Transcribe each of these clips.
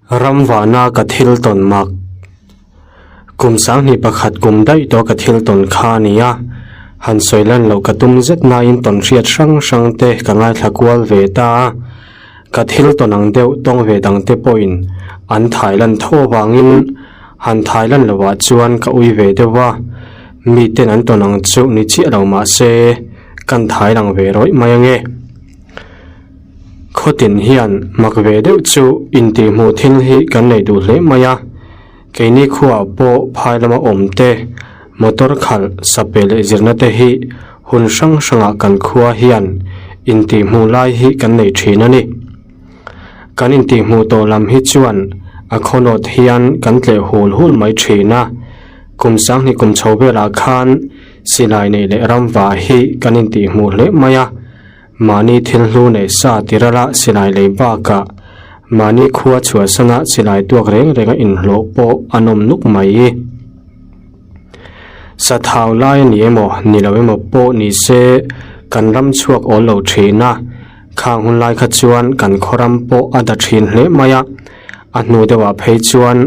Ram vana ka thil tawn mak. Kum sanghnih pakhat kum daih tawh ka thil tawn kha a ni a, han sawi lan loh ka tum zet nain tawn hriat hrang hrang te ka ngaithla kual ve ta a, ka thil tawn ang deuh tawng ve dang te pawhin an thai lan tho avangin han thai lan lovah chuan ka ui ve deuh a, miten an tawn ang chu ni chiah lo mah se kan thai lang ve rawih mai ange. Khawtin hian mak ve deuh chu intihhmuh thil hi kan nei duh hle mai a, keini khuaah pawh phai lama awm te, motor khalh, sape leh zirna te hi hun hrang hrangah kan khua hian intihhmuh lai hi kan nei thin a ni. Kan intihhmuh tawh lam hi chuan a khawnawt hian kan tleh hul hul mai thin a, kum sanghnih kum chho velah khan silai neih leh ramva hi kan intihhmuh hle mai a. Mahni thil hlu neih sa tirala silai lei bakah mahni khua chhuahsana silai tuak reng renga inhlawh pawh a nawm nuk mai. Sathau lai a ni emaw ni lo emaw pawh ni se kan ram chhuak awl lo thin a, khang hun lai kha chuan kan khaw ram pawh a da thin hle mai a, a hnu deuhah phei chuan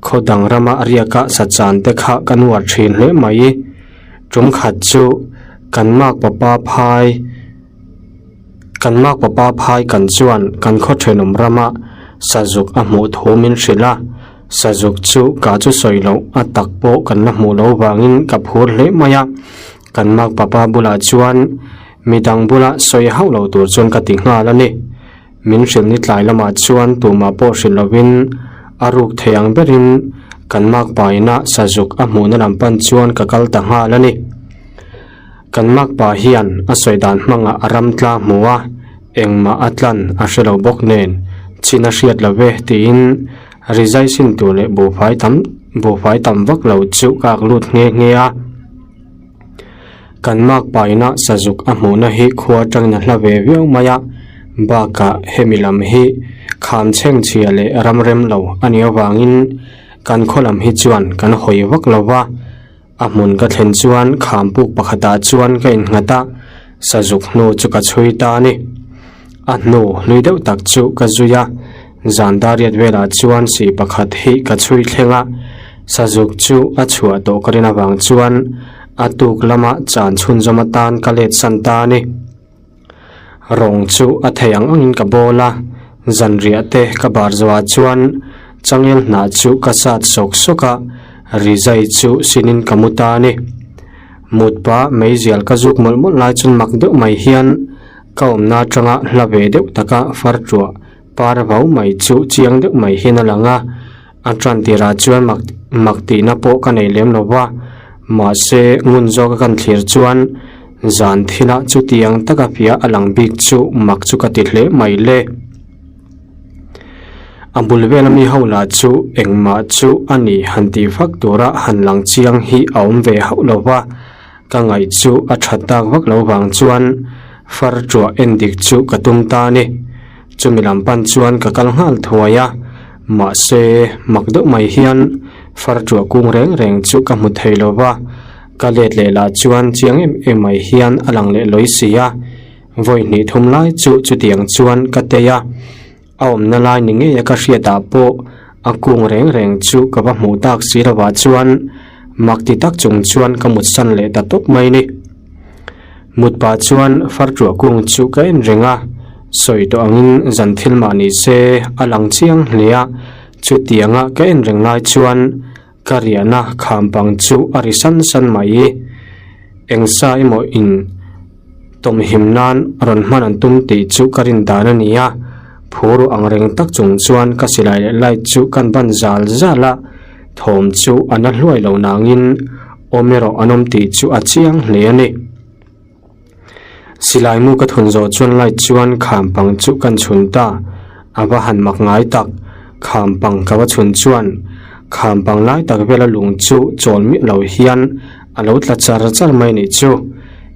khaw dang rama riaka sachan te kha kan uar thin hle mai. Tum khat chu kan mak papa phai kan mak papa phai kan chuan kan khaw thenawm rama sazuk a hmuh thu min hrilh a, sazuk chu ka chu sawi loh a tak pawh kan la hmuh loh vangin ka phur hle mai a, kan mak papa bulah chuan midang bula sawi hauh lo tur chuan ka ti nghal a ni. Min hrilh ni tlai lamah chuan tumah pawh hrilh lovin a ruk thei ang berin kan makpa ina sazuk a hmuhna lam pan chuan ka kal ta nghal a ni. Kan makpa hian a sawi dan hmangah a ram tla hmu a, engmah a tlan a hre lo bawk nen chin a hriat lo ve tiin rizai sin tur leh buhfai tam buhfai tam vak lo chu ka ak lut nghe nghe a. Kan makpa ina sazuk a hmuhna hi khua atangin a hla ve viau mai a, bakah hemi lam hi kham chhengchhia leh ram rem lo a nih avangin kan khaw lam hi chuan kan hawi vak lo va, a hmun ka thlen chuan kham puk pakhatah chuan ka innghat a, sazuk hnu chu ka chhui ta a ni. A hnu hlui deuh tak chu ka zui a, zan dariat velah chuan sih pakhat hi ka chhui thleng a, sazuk chu a chhuah tawh ka rin avang chuan a tuk lama chan chhunzawm atan ka let san ta a ni. Rawng chu a thei ang angin ka bawl a, zanriah te ka bar zawhah chuan changel hnah chu ka sat sawk sawk a, rizai chu sinin ka mu ta a ni. Mutpa meizial ka zuk mawlh mawlh lai chuan mak deuh mai hian Ka awmna atanga hla ve deuh taka far tuah par vau mai chu chiang deuh mai hian a lang a, a tan tirah chuan mak mak tihna pawh ka nei lem lo va, mahse ngun zawka kan thlir chuan zan thila chutiang taka fiah a lang bik chu mak chu ka ti hle mai le. A bul vela mi ho lah chu engmah chu a ni han tih vak tura han lang chiang hi a awm ve hauh lo va. Ka ngaih chu a tha tak vak lo vang chuan far tuah en dik chu ka tum ta a ni. Chumi lam pan chuan ka kal nghal thuai a, mahse mak deuh mai hian far tuah kung reng reng chu ka hmu thei lo va, ka let leh lah chuan chiang em em mai hian a lang leh lawi si a, vawi hnih thum lai chu chutiang chuan ka tei a. A awmna lai ni ngeia ka hriatah pawh a kung reng reng chu ka va hmuh tak si lovah chuan mak ti tak chung chuan ka mut san leh ta tawp mai ni. Mut pah chuan far tuah kung chu ka en reng a, sawi tawh angin zan thil mah ni se a lang chiang hle a, chutianga ka en reng lai chuan ka riahna kham pang chu a ri san san mai. Eng sa emaw in tawmhim nan rawn hman an tum tih chu ka rin dan a ni a, phur ang reng tak chung chuan ka silai leh light chu kan ban zal zal a, thawm chu a na hluai lo nangin awm erawh an awm tih chu a chiang hle a ni. Silai mu ka thun zawh chuan light chuan kham pang chu kan chhun ta, a va han mak ngai tak, kham pang ka va chhun chuan kham pang lai tak vela lung chu chawl miah lo hian a lo tla char char mai nih chu.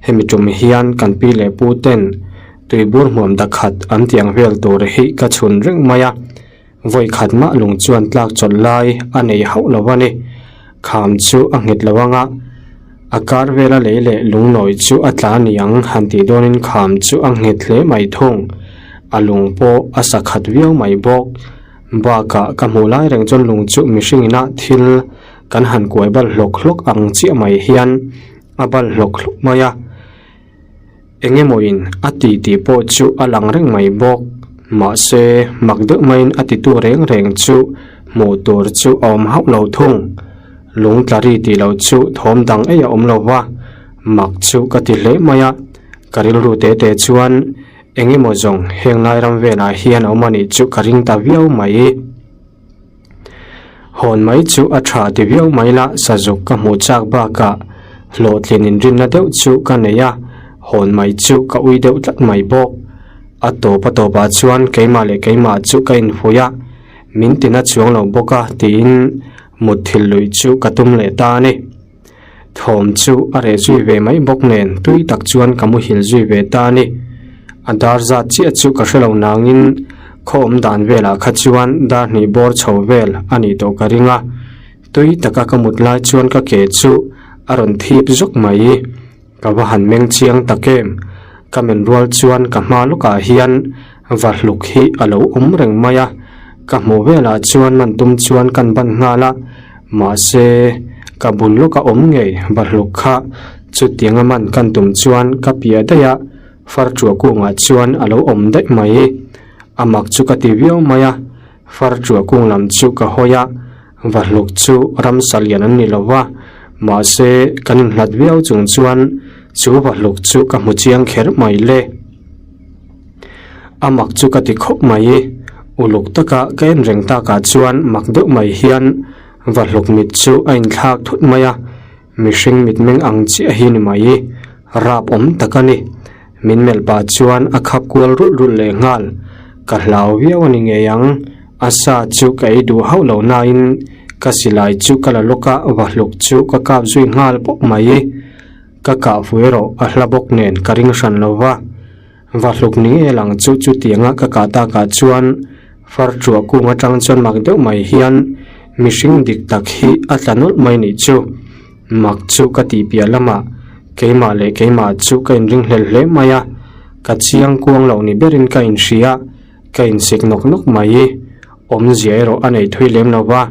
Hemi tum hian kan pi leh pu ten tuibur hmuam dakhat an tiang vel tur hi ka chhun reng mai a, vawi khat mah lung chuan tlak chawlh lai a nei hauh lo a ni. Kham chu a nghet lo ang a, a kar vela lei leh lungnawi chu a tla niang han tih dawnin kham chu a nghet hle mai thung. A lung pawh a sa khat viau mai bawk. Bakah ka hmuh lai reng chuan lung chu mihring ina thil kan han kuai bal hlawk hlawk ang chiah mai hian a bal hlawk hlawk mai a. Eng emawin a ti tih pawh chu a lang reng mai bawk. Mahse, mak deuh maiin a titu reng reng chu hmuh tur chu a awm hauh lo thung. Lung tla ri tih loh chu thawm dang ei a awm lo va, mak chu ka ti hle mai a. Ka rilru te te chuan eng emaw zawng heng lai ram velah hian a awm a nih chu ka ring ta viau mai. Hawn mai chu a tha ti viau mai la, sazuk ka hmuh chak bakah hlawhtlin inrinna deuh chu ka nei a, hawn mai chu ka ui deuh tlat mai bawk. A tawp a tawpah chuan keimah leh keimah chu ka infuih a, min tina chuang lo bawk a tiin mutthilh luih chu ka tum leh ta a ni. Thawm chu a reh zui ve mai bawk nen tui tak chuan ka muhil zui ve ta a ni. A dar zat chiah chu ka hrelo nangin khaw awm dan velah kha chuan dar hnih bawr chho vel a nih tawh ka ring a. Tui taka ka mut lai chuan ka ke chu a rawn thip zawk mai. Ka va han meng chiang tak em? Ka men rual chuan ka hma lawkah hian vahluk hi a lo awm reng mai a, ka hmuh velah chuan man tum chuan kan ban nghal a, mahse ka bul lawka awm ngei vahluk kha chutianga man kan tum chuan ka piah daih a, farṭuah kungah chuan a lo awm daih mai. A mak chu ka ti viau mai a, farṭuah kung lam chu ka hawi a. Vahluk chu ramsa lian an ni lo va, mahse kan inhlat viau chung chuan chu vahluk chu ka hmu chiang kher mai le. A mak chu ka ti khawp mai. Uluk taka ka en reng takah chuan mak deuh mai hian vahluk mit chu a inthlak thut mai a, mihring mitmeng ang chiah hi ni mai. Rap awm tak a ni. Min melh pah chuan a khap kual rulh rulh leh nghal. Ka hlau viau a ni ngei ang. A sa chu ka ei duh hauh lo nain ka silai chu ka la lawk a, vahluk chu ka kap zui nghal pawp mai. Ka kah fu erawh a hla bawk nen ka ring hran lo va. Vahluk ni ngei lang chu chutianga ka kah takah chuan far ṭuah kung aṭang chuan mak deuh mai hian mihring dik tak hi a tla nawlh mai nih chu. Mak chu ka tih piah lamah keimah leh keimah chu ka inringhlel hle mai a, ka chiang kuang loh ni berin ka inhria, ka insik nawk nawk mai. Awmzia erawh a nei thui lem lo va,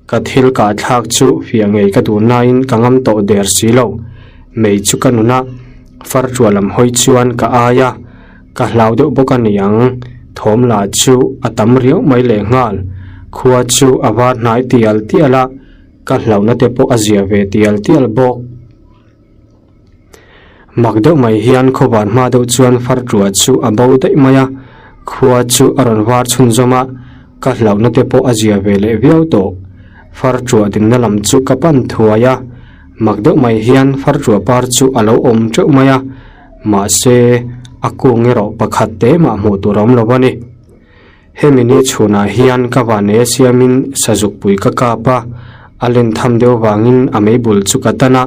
ka thil kah thlak chu fiah ngei ka duh nain ka ngam tawh der si lo. Mei chu ka nun a, far ṭuah lam hawi chuan ka ai a, ka hlau deuh bawk a ni ang. Thawm lah chu a tam riau mai lehnghal, khua chu a var hnai tial tial a, Ka hlauhna te pawh a zia ve tial tial bawk. Mak deuh mai hian khawvar hma deuh chuan far ṭuah chu a bo daih mai a, khua chu a rawn var chhunzawm a, ka hlauhna te pawh a zia ve leh viau tawh. Far ṭuah dinna lam chu ka pan thuai a, mak deuh mai hian far ṭuah par chu a lo awm ṭeuh mai a, mahse a kung erawh pakhat te mah hmuh tur a awm lo a ni. Hemi ni chhunah hian ka vane siamin sazukpui ka kap a, a len tham deuh vangin a meibul chu ka tan a,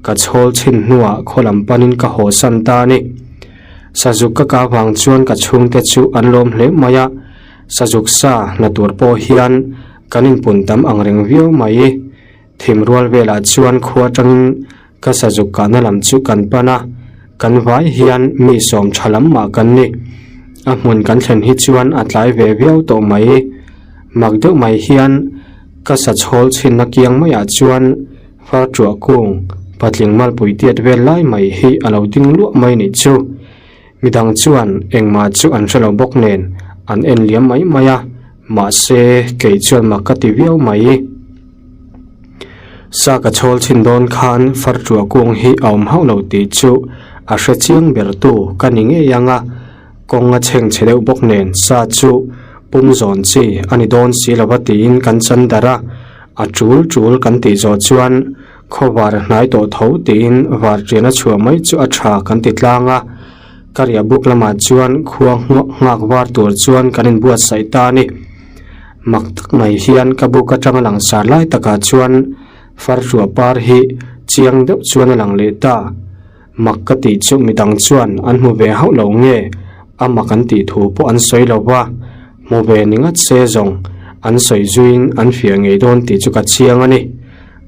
ka chhawl chhin hnuah khaw lam panin ka haw san ta a ni. Sazuk ka kah vang chuan ka chhungte chu an lawm hle mai a, sazuk sa hna tur pawh hian kan inpun tam ang reng viau mai. Thim rual velah chuan khua atangin ka sazuk kahna lam chu kan pan a, kan vai hian mi sawm tha lam mah kan ni. A hmun kan thlen hi chuan a tlai ve viau tawh mai. Mak deuh mai hian ka sa chhawl chhinna kiang maiah chuan far ṭuah kung patling malpui tiat vel lai mai hi a lo ding luah mai nih chu. Midang chuan engmah chu an hre lo bawk nen an en liam mai mai a, mahse kei chuan mak ka ti viau mai. Sa ka chhawl chhin dawn khan far ṭuah kung hi a awm hauh lo tih chu a hre chiang ber tu ka ni ngei ang a, kawng a chheng chhe deuh bawk nen sa chu pum zawn chi a ni dawn si lo va tiin kan chan darh a, a ṭul ṭul kan tih zawh chuan Khawvar hnai tawh tho tiin varṭian a chhuah mai chu a ṭha kan ti tlang a, ka riah buk lamah chuan khua nghak var tur chuan kan inbuatsaih ta a ni. Mak tak mai hian ka buk aṭanga langsar lai takah chuan farṭuah par hi chiang deuh chuan a lang leh ta. Mak ka tih chu midang chuan an hmu ve hauh lo nge a mak an tih thu pawh an sawi lo va, hmu ve ni ngat se zawng an sawi zuiin an fiah ngei dawn tih chu ka chiang a ni.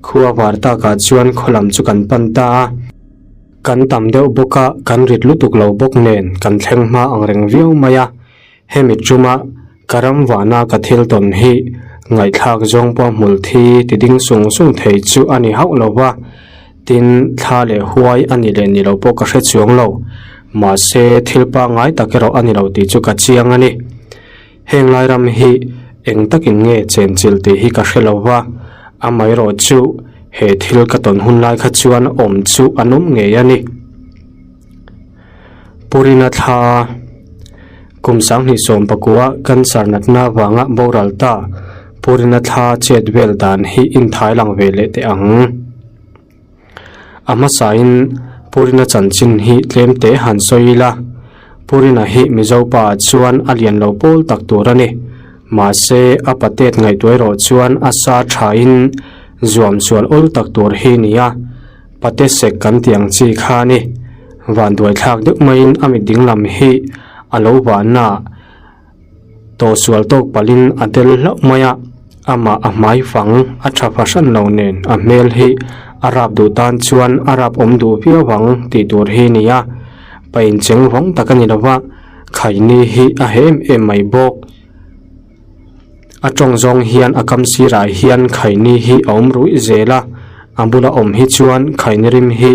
Khua var takah chuan khaw lam chu kan pan ta a, kan tam deuh bawk a, kan rit lutuk lo bawk nen kan thleng hma ang reng viau mai a, hemi tuma. Ka ram vana ka thil tawn hi ngaihthlak zawng pawh hmul thi ti ding sung sung thei chu a ni hauh lo va, tin thla leh huai a ni leh ni lo pawh ka hre chuang lo. Mahse thil pangngai tak erawh a ni lo tih chu ka chiang a ni. Heng lai ram hi eng takin nge chenchilh tih hi ka hre lo va, amaherawh chu he thil ka tawn hun lai kha chuan awm chu an awm ngei a ni. Purina thla kum 2019 cancer natna vanga boral ta Purina thla chet vel dan hi inthai lang ve leh teh ang. A hmasain Purina chanchin hi tlem te han sawi ila, Purina hi Mizo pa ah chuan a lian lo pawl tak tur a ni. Mahse a patet ngaihtuah erawh chuan a sa thain zuam sual awl tak tur hi nia. Pate sek kan tih ang chi kha a ni. Vanduai thlak deuh maiin a mit dinglam hi a lo vahna tawh sual tawk palhin a tel hlauh mai a, amah a hmai fang a tha fahran lo nen a hmel hi a rap duh tan chuan a rap awm duh viau ang tih tur hi a ni a, pa incheng vawng tak a ni lo va, khaini hi a he em em mai bawk. A tawng zawng hian a kam sirah hian khaini hi a awm ruih zel a, a bula awm hi chuan khaini rim hi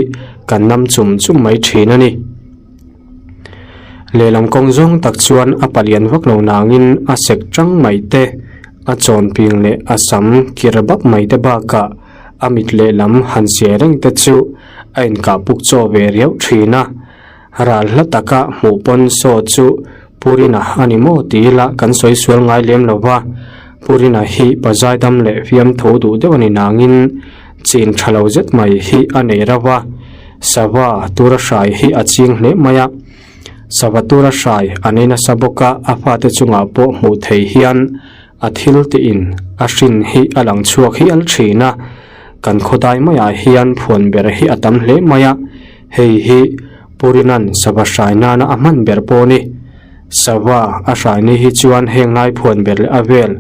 kan nam chum chum mai thin a ni. Lehlam kawng zawng tak chuan a palian vak lo nangin a sek tang mai te, a chawn ping leh a sam kir bap mai te bakah a mit lehlam han siai reng te chu a inkah puk chaw ve riauh thin a. Ral hla taka hmuh pawn saw chu Purina a ni maw ti ila kan sawi sual ngai lem lo va, Purina hi pa zaidam leh fiamthu duh deuh a ni nangin chin tha lo zet mai hi a nei rauh a, sava tura hrai hi a ching hle mai a, sava tura hrai a nei nasa bawk a, a fate chungah pawh hmuh thei hian a thil tiin a hrin hi a lang chhuak hial thin a, kan khawdai maiah hian phuan ber hi a tam hle mai a. Hei hi Purinan sava hrai nana a hman ber pawh a ni. Sava a hrai ni hi chuan heng lai phuan ber leh a vel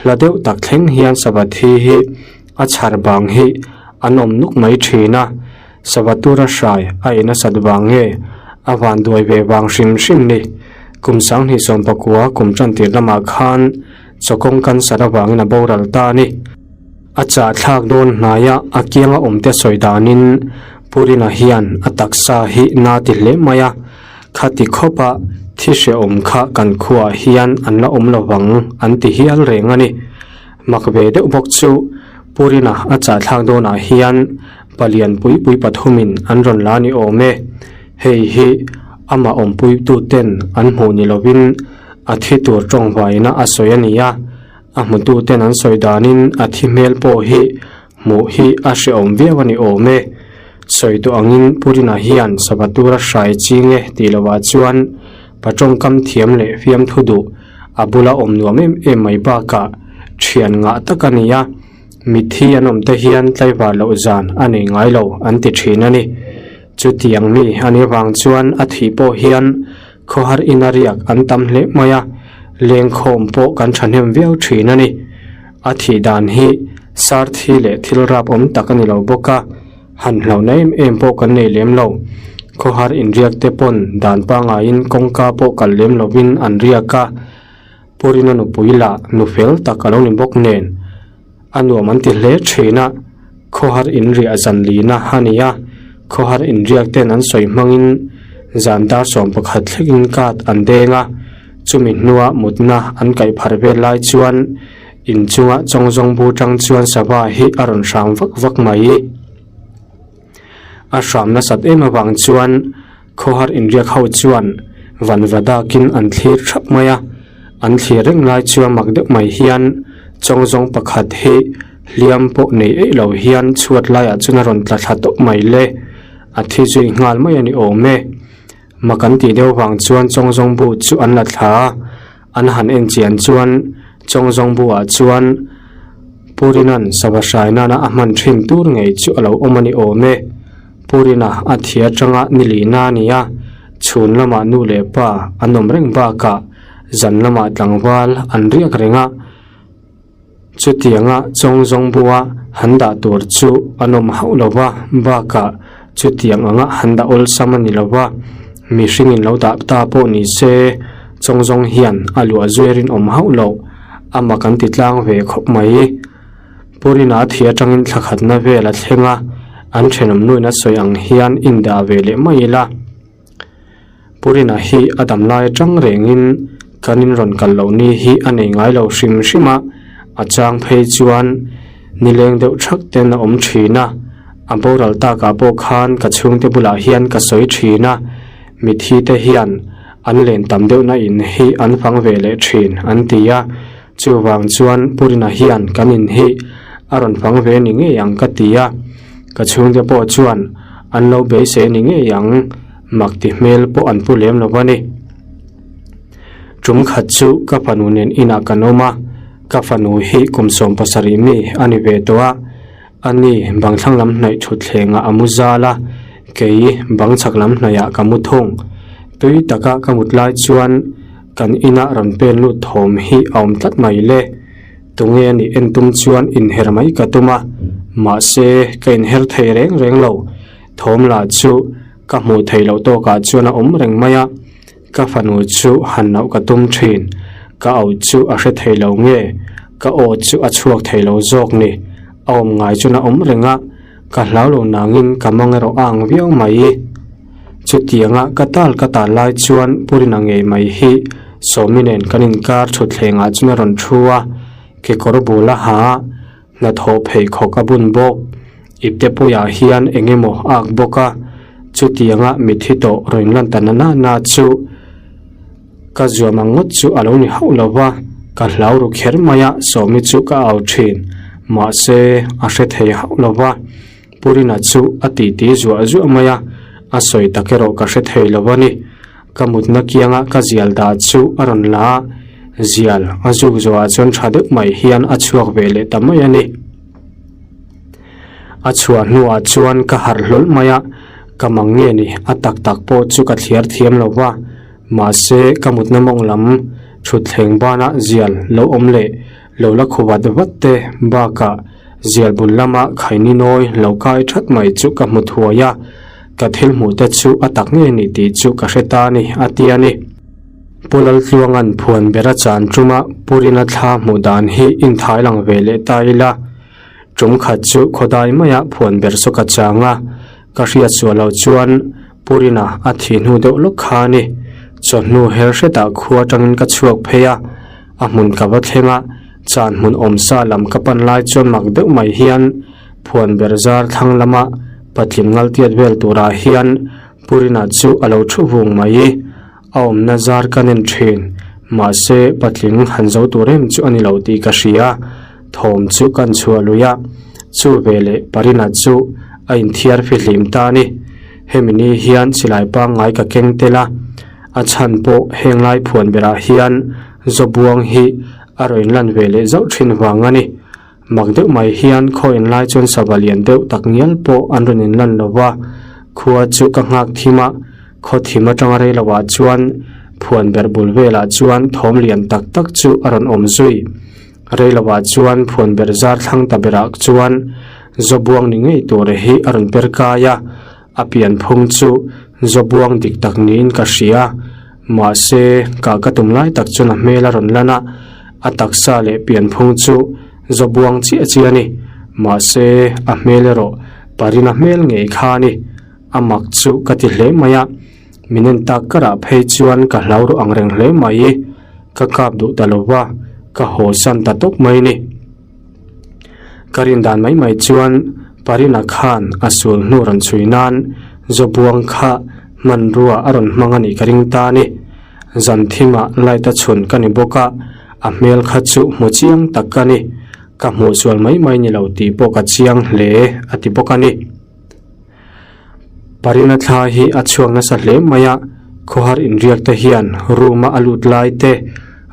hla deuh tak thleng hian sava thi hi a chhar bang hi an awm nuk mai thin a. Sava tura hrai a ei nasat vang nge a van duai ve vang hrim hrim ni. Kum 2019 kum tantir lamah khan chawkawng cancer avangin a boral ta a ni. A chahthlak dawn hnaia a kianga awmte sawi danin Purina hian a taksa hi na ti hle mai a, khati khawpa thi hrehawm kha kan khuaah hian an la awm lovang an ti hial reng a ni. Mak ve deuh bawk chu Purina a chahthlak dawnah hian palian pui pui pathumin an rawn la ni awm e. Hei hi amah awmpuituten an hmuh ni lovin a thi tur tawngvaina a sawi a ni a. A hmututen an sawi danin a thi hmel pawh hi hmuh hi a hrehawm viau a ni awm e. Sawi tawh angin Purina hian sava tura hrai ching e tih lovah chuan pa tawngkam thiam leh fiamthu duh a bula awm nuam em em mai bakah thian ngah tak a ni a, mitthi an awm te hian tlaivar loh zan a nei ngai lo an ti thin a ni. Chutiang mi a nih vang chuan a thih pawh hian Khawhar ina riak an tam hle mai a, lengkhawm pawh kan thahnem viau thin a ni. A thih dan hi sar thi leh thil rap awm tak a ni lo bawk a, han hlauhna em em pawh kan nei lem lo. Khawhar inriak te pawn dan pangaiin kawngka pawh kal lem lovin an riak a, Purina nupui lah nu fel tak a lo ni bawk nen a nuam an ti hle thin a, khawhar inriah zan lina a ni a, khawhar inriak ten an sawi hmangin zan dar 11 thlengin card an deng a, chumi hnua mutna an kaih phar vel lai chuan inchunga chawngzawng bu tang chuan sava hi a rawn hram vak vak mai. A hram nasat em avang chuan Khawhar inriak ho chuan vanva dakin an thlir thap mai a, an thlir reng lai chuan mak deuh mai hian chawngzawng pakhat hi hliam pawh nei eih lo hian chhuat laiah chuan a rawn tla thla tawp mai le, a thi zui nghal mai a ni awm e. Mak an tih deuh vang chuan chawngzawng bu chu an la thla a, an han en chian chuan chawngzawng bu ah chuan Purina'n sava hrai nana a hman thin tur ngei chu a lo awm a ni awm e. Purina a thi atanga ni lihna a ni a, chhun lamah nu leh pa an awm reng bakah zan lamah tlangval an riak reng a, chutianga chawngzawng bua han dah tur chu an awm hauh lo va, bakah chutiang anga han dah awlsam a ni lo va, mihringin lo dah ta pawh ni se. Chawngzawng hian a luah zui a rinawm hauh loh, a mak an ti tlang ve khawp mai. Purina thi atangin thla khatna vel a thleng a, an thenawm nuin a sawi ang hian indah ve leh mai ila. Purina hi a dam lai atang rengin kan in rawn kal loh ni hi a nei ngai lo hrim hrim a, a chang phei chuan nileng deuh thak ten a awm thin a, a boral takah pawh khan ka chhungte bulah hian ka sawi thin a, mithi te hian an len tam deuhna in hi an fang ve leh thin an ti a, chuvang chuan Purina hian kan in hi a rawn fang ve ni ngei ang ka ti a, ka chhungte pawh chuan an lo beisei ni ngei ang mak ti hmel pawh an pu lem lo a ni. Tum khat chu ka fanu nen inah kan awm a, ka fanu hi kum 70 mi a ni ve tawh a, ani bang thlang lam hnaih thutthlengah a mu zal a, kei bang chhak lam hnaihah ka mu thung. Tui taka ka mut lai chuan kan inah rawn pen lut thawm hi a awm tlat mai le. Tunge a nih en tum chuan inher mai ka tum a, mahse ka inher thei reng reng lo. Thawm lah chu ka hmuh theih loh tawkah chuan a awm reng mai a. Ka fanu chu han auh ka tum thin, ka auh chu a hre thei lo nge, ka aw chu a chhuak thei lo zawk ni, a awm ngai chuan a awm reng a, ka hlau lo nangin ka mang erawh a ang viau mai. Chutianga ka tal ka tal lai chuan Purina ngei mai hi Sawmi nen kan inkar thutthlengah chuan a rawn thu a, kekawr bul a ha a, Hnathawh pheikhawk a bun bawk. Ipte puiah hian eng emaw a ak bawk a, chutianga mitthi tawh rawn lan ta na na chu ka zuam ang ngawt chu a lo ni hauh lo va, ka hlau ru kher mai a, Sawmi chu ka au thin. Mahse, a hre thei hauh lo va, Purina chu a titi zuah zuah mai a, a sawi tak erawh ka hre thei lo a ni. Ka mutna kianga ka zial dah chu a rawn la a, zial a zuk zawhah chuan tha deuh mai hian a chhuak ve leh ta mai a ni. A chhuah hnuah chuan ka harh hlawl mai a, ka mang nge ni a tak tak pawh chu ka thliar thiam lo va, mahse ka mutna mawng lam thutthleng bana zial lo awm leh lo la khu vat vat te bakah zial bul lama khaini nawi lo kai that mai chu ka hmu thuai a, ka thil hmuh te chu a tak ngei ni tih chu ka hre ta a ni, a ti a ni. Pu Laltluanga'n phuan bera chan tuma Purina thla hmuh dan hi inthai lang ve leh ta ila, tum khat chu khawdai maia phuan ber chu ka chang a, ka hriat suah loh chuan Purina a thih hnu deuh lawk kha a ni. Chawhnu her hretah khua atangin ka chhuak phei a, a hmun ka va thleng a, chan hmun awmsa lam ka pan lai chuan mak deuh mai hian Phuan ber zar thlang lama patling ngal tiat vel turah hian Purina chu a lo thu vung mai. A awmna zar ka nen thin, mahse patling han zo tur em chu a ni lo tih ka hria. Thawm chu kan chhuah lui a, chu veleh Parina chu a inthiar fihlim ta a ni. Hemi ni hian silai pangngai ka keng tel a, a chhan pawh heng lai phuan berah hian Zawbuang hi a rawn lan ve leh zauh thin vang a ni. Mak deuh mai hian khaw inlai chuan sava lian deuh tak ngial pawh an rawn inlan lo va, khua chu ka nghak thim a, khaw thim atanga rei lo ah chuan phuan berh bul velah chuan thawm lian tak tak chu a rawn awm zui. Rei lo ah chuan phuan berh zar thlang ta berah chuan Zawbuang ni ngei tur hi a rawn per kai a, a pian phung chu Zawbuang dik tak niin ka hria, mahse kah ka tum lai tak chuan a hmel a rawn lan a, A taksa leh pianphung chu zawbuang chiah chiah a ni. Mahse, a hmel erawh Parina hmel ngei kha a ni. A mak chu ka ti hle mai a. Min en tak karah phei chuan ka hlau ru ang reng hle mai. Ka kap duh ta lo va, ka haw san ta tawp mai ni. Ka rin dan mai mai chuan Parina khan a sul hnu rawn chhui nan zawbuang kha hmanrua a rawn hmang a nih ka ring ta a ni. Zan thimah light a chhun ka ni bawk a, a hmel kha chu hmu chiang tak ka ni. Ka hmuh sual mai mai ni lo tih pawh ka chiang hle a ti bawk a ni. Parina thla hi a chhuak nasa hle mai a, khawhar inriak te hian room a a lut lai te,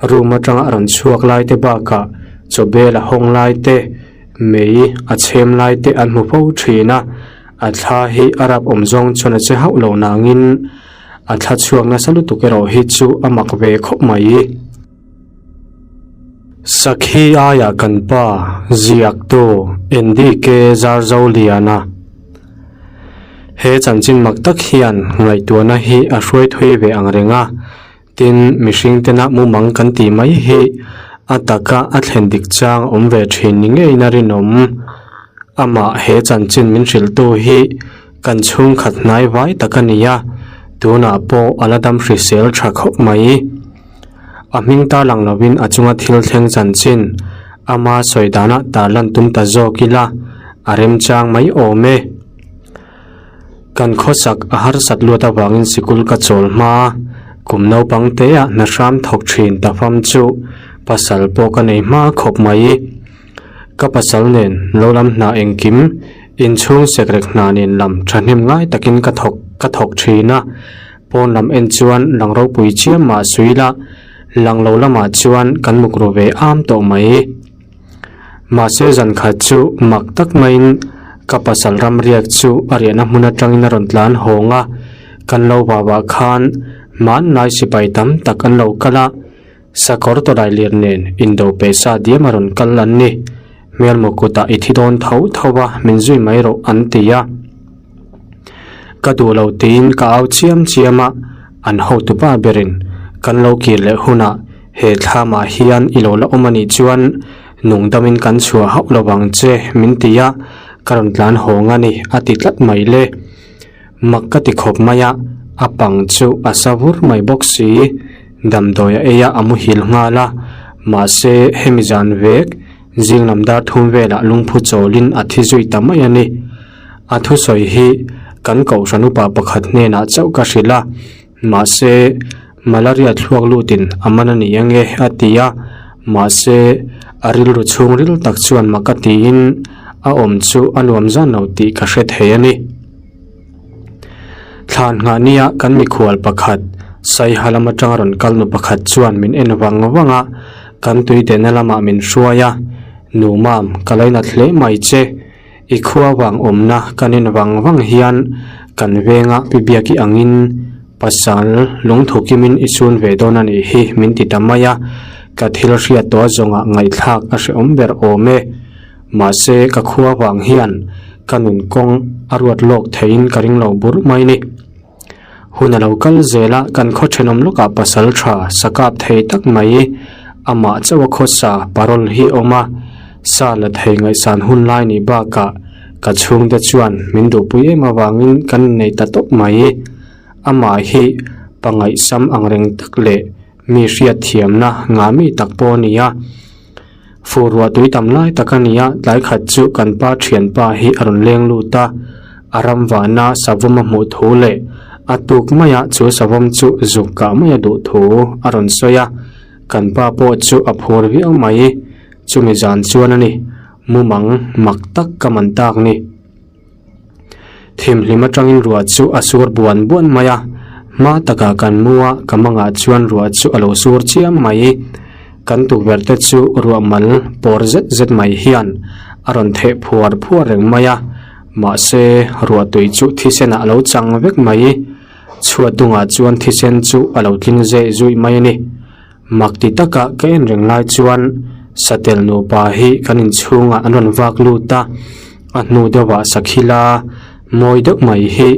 room atanga a rawn chhuak lai te bakah chawbel a hawng lai te, mei a chhem lai te an hmu fo thin a, a thla hi a rap awm zawng chuan a che hauh lo nangin A thla chhuak nasa lutuk erawh hi chu a mak ve khawp mai. Sakhi aia kan pa ziaktu NDK Zarzoliana He chanchin mak tak hian ngaihtuahna hi a hruai thui ve ang reng a. Tin, mihring tena mumang kan tih mai hi a taka a thlen dik chang a awm ve thin ni ngeiin a rinawm. Amah he chanchin min hrilhtu hi kan chhungkhat hnai vai tak a ni a, tunah pawh a la dam hrisel tha khawp mai. A hming tarlang lovin a chunga thil thleng chanchin ama sawi danah tarlan tum ta zawk ila a remchang mai awm e. Kan khawsak a harsat luat avangin sikul ka chawl hma a, kum naupang teah hna hram thawk thin ta fam chu pasal pawh ka nei hma khawp mai. Ka pasal nen lo lam hna engkim, inchhung sekrek hna nen lam thahnem ngai takin ka thawk ka thawk thin a, pawn lam en chuan lang ropui chiam mah sui la, lang lo lamah chuan kan muk ru ve am tawh mai. Mahse zan khat chu mak tak maiin ka pasal ram riak chu a riahna hmun atangin a rawn tlan hawng a, kan lo vah vah khan hmanlai sipai tam tak an lo kal a, sakawr tawlai lir nen indo pe sa diam a rawn kal an ni. Hmelmaw kutah i thi dawn tho tho va min zui mai rawh an ti a. Ka duh lo tiin ka au chiam chiam a, an hotu pa berin kan lo kir leh hunah he thlamah hian i lo la awm a nih chuan nungdamin kan chhuah hauh lo vang che min ti a, ka rawn tlan hawng a ni a ti tlat mai le. Mak ka ti khawp mai a, a pang chu a sa vur mai bawk si. Damdawi a ei a, a muhil nghal a, mahse hemi zan vek zing lam dar thum velah lungphu chawlin a thi zui ta mai a ni. A thusawi hi kan kohhran upa pakhat hnenah chauh ka hrilh a, mahse malaria thluak lutin a man a ni ange a ti a, mahse a rilru chhungril tak chuan mak a tiin a awm chu a nuam zan lo tih ka hre thei a ni. Thlan nghah nia kan mikhual pakhat Saiha lam atanga rawn kal nu pakhat chuan min en vang vang a, kan tuidehna lamah min hruai a, Nu Mam, ka lainat hle mai che. I khua vang awmna kan en vang vang hian kan venga pi biak i angin pasal lungthu kimin i chhun ve dawn a nih hi min ti ta mai a, ka thil hriat tawh zawngah ngaihthlak a hrehawm ber awm e. Mahse ka khua vang hian ka nun kawng a ruat lawk theiin ka ring lo burh mai ni. Hun a lo kal zel a, kan khaw thenawm lawkah pasal tha sa kap thei tak mai amah chauh a khawsa parole hi a awm a, sa la thei ngaihsan hun lai nih bakah ka chhungte chuan min duhpui em avangin kan innei ta tawp mai. Amah hi pangaihsam angreng tak leh mi hriatthiamna ngah mi tak pawh a ni a. Fur ruah tui tam lai tak a ni a, tlai khat chu kan pa thianpa hi a rawn leng lut a, a ram vahna savawm a hmuh thu leh a tuk maia chu savawm chu zuk kah mai a duh thu a rawn sawi a, kan pa pawh chu a phur viau mai, chumi zan chuan a ni, mumang mak tak ka man tak ni. Thimhlim atangin ruah chu a sur buan buan mai a, hma takah kan mu a, ka mangah chuan ruah chu a lo sur chiam mai. Kan tukverh te chu ruah mal pawr zet zet mai hian a rawn theh phuar phuar reng mai a, mahse ruah tui chu thisenah a lo chang vek mai. Chhuat dungah chuan thisen chu a lo tling zeh zuih mai a ni. Mak ti taka ka en reng lai chuan Satel nupa hi kan inchhungah an rawn vak lut a, a hnu deuhah Sakhila mawi deuh mai hi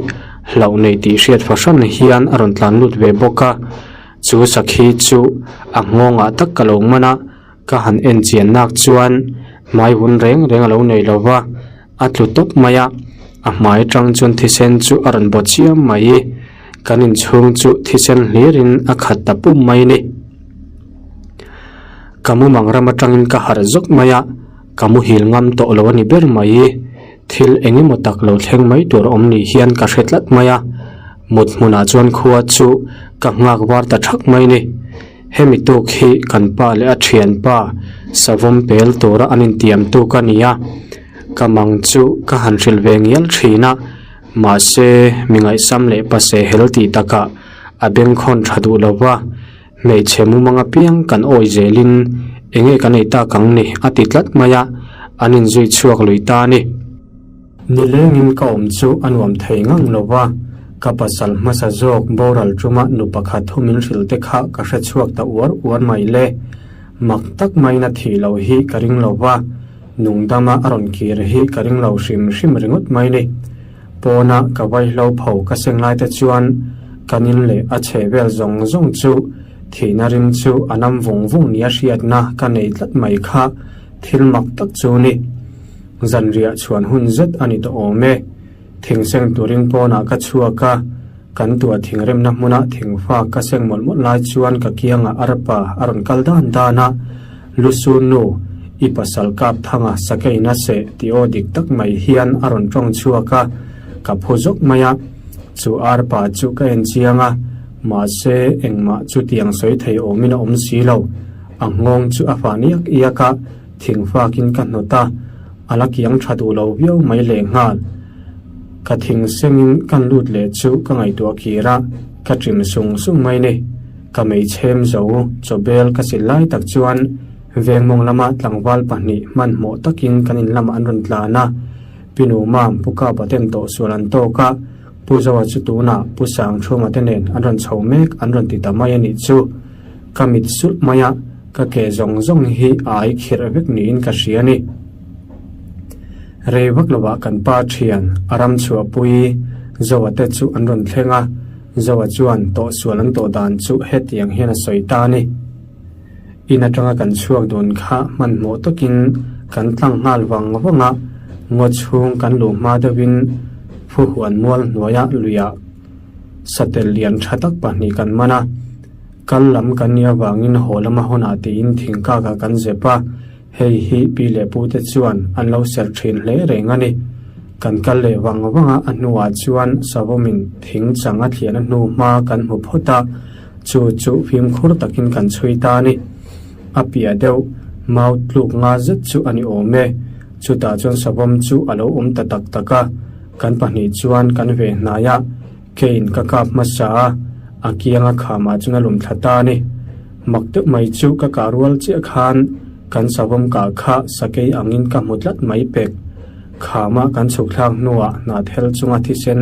hlauh nei tih hriat fahran hian a rawn tlan lut ve bawk a, chu Sakhi chu a nghawngah tak ka lo man a, ka han en chian nak chuan hmai hun reng reng a lo nei lo va, a tlu tawp mai a, a hmai atang chuan thisen chu a rawn baw chiam mai. Kan inchhung chu thisen hlirin a khat ta pum mai ni. Ka mumang ram atangin ka harh zawk mai a, ka muhil ngam tawh lo a ni ber mai. Thil eng emaw tak lo thleng mai tur awm ni hian ka hre tlat mai a, mut hmunah chuan khua chu ka nghak var ta thak mai ni. Hemi tuk hi kan pa leh a thianpa savawm pel tura an intiam tuk a ni a, ka mang chu ka han hrilh ve ngial thin a. Mahse, mi ngaihsam leh pase hel tih takah a bengkhawn tha duh lo va, hmeichhe mumang apiang kan awi zelin eng nge kan ei tak ang ni a ti tlat mai a, an inzui chhuak lui ta a ni. Nilengin ka awm chu a nuam thei ngang lo va, ka pasal hmasa zawk boral tuma nu pakhat thu min hrilh te kha ka hre chhuak ta uar uar mai le. Mak tak maiin a thih loh hi ka ring lo va. Nungdama a rawn kir hi ka ring lo hrim hrim ringawt mai ni. Pawna ka vaihlo pho ka seng lai te chuan kan in leh a chhe vel zawng zawng chu. Thihna rim chu a nam vung vung nia hriatna ka nei tlat mai kha thil mak tak chu ni. Zanriah chhuan hun zet a ni tawh awm e. Thingseng turin pawnah ka chhuak a, kan tuah thingremna hmuna thingfa ka seng mawlh mawlh lai chuan ka kiangah arpa a rawn kal dan dan a, Lusun nu, i pasal kap thanga sakei na seh tih aw dik tak mai hian a rawn tawng chhuak a, ka phu zawk mai a. Chu arpa chu ka en chiang a, mahse engmah chutiang sawi thei awmin a awm si lo. A nghawng chu a fah iak iak a, thingfakin ka hnawt a. A la kiang tha duh lo viau mai lehnghal. Ka thing sengin kan lut leh chu ka ngaihtuah kir a, ka ṭim sung sung mai ni. Ka mei chhem zo chawbel ka sil lai tak chuan vengmawng lama tlangval pahnih hmanhmawh takin kan in lamah an rawn tlan a. Pi Nu Mam, Pu Kapa ten tawhsual an tawk a, Pu Zoa chu tunah Pu Sangchhuma te nen an rawn chho mek an rawn ti ta mai a nih chu. Ka mit sulh mai a, ka ke zawng zawng hi a ai khirh vek niin ka hria a ni. Rei vak lovah kan pa thian a ram chhuahpui Zoa te chu an rawn thleng a, Zoa chuan tawhsual an tawh dan chu hetiang hian a sawi ta a ni. In atanga kan chhuak dun kha hmanhmawh takin kan tlang nghal vang vang a, ngaw chhung kan luh hma deuhin Phuhuan mual hnuaia luiah satel lian tha tak pahnih kan man a, kal lam kan nih avangin haw lama hawnah tiin thingkakah kan zep a, hei hi pi leh pute chuan an lo ser thin hle reng a ni. Kan kal leh vang vang a, a hnuah chuan savawmin thing chang a thliahna hnu hma kan hmu phawt a, Chu chu fimkhur takin kan chhui ta a ni. A piah deuh mau tluk nga zet chu a ni awm e. Chutah chuan savawm chu a lo awm ta tak tak a. Kan pahnih chuan kan ve hnai a, keiin ka kap hmasa a, a kianga khamah chuan a lum thla ta a ni. Mak deuh mai chu ka kah rual chiah khan kan savawm kah kha sakei angin ka hmu tlat mai pek. Khama kan chhuk thlak hnuah hnahthel chunga thisen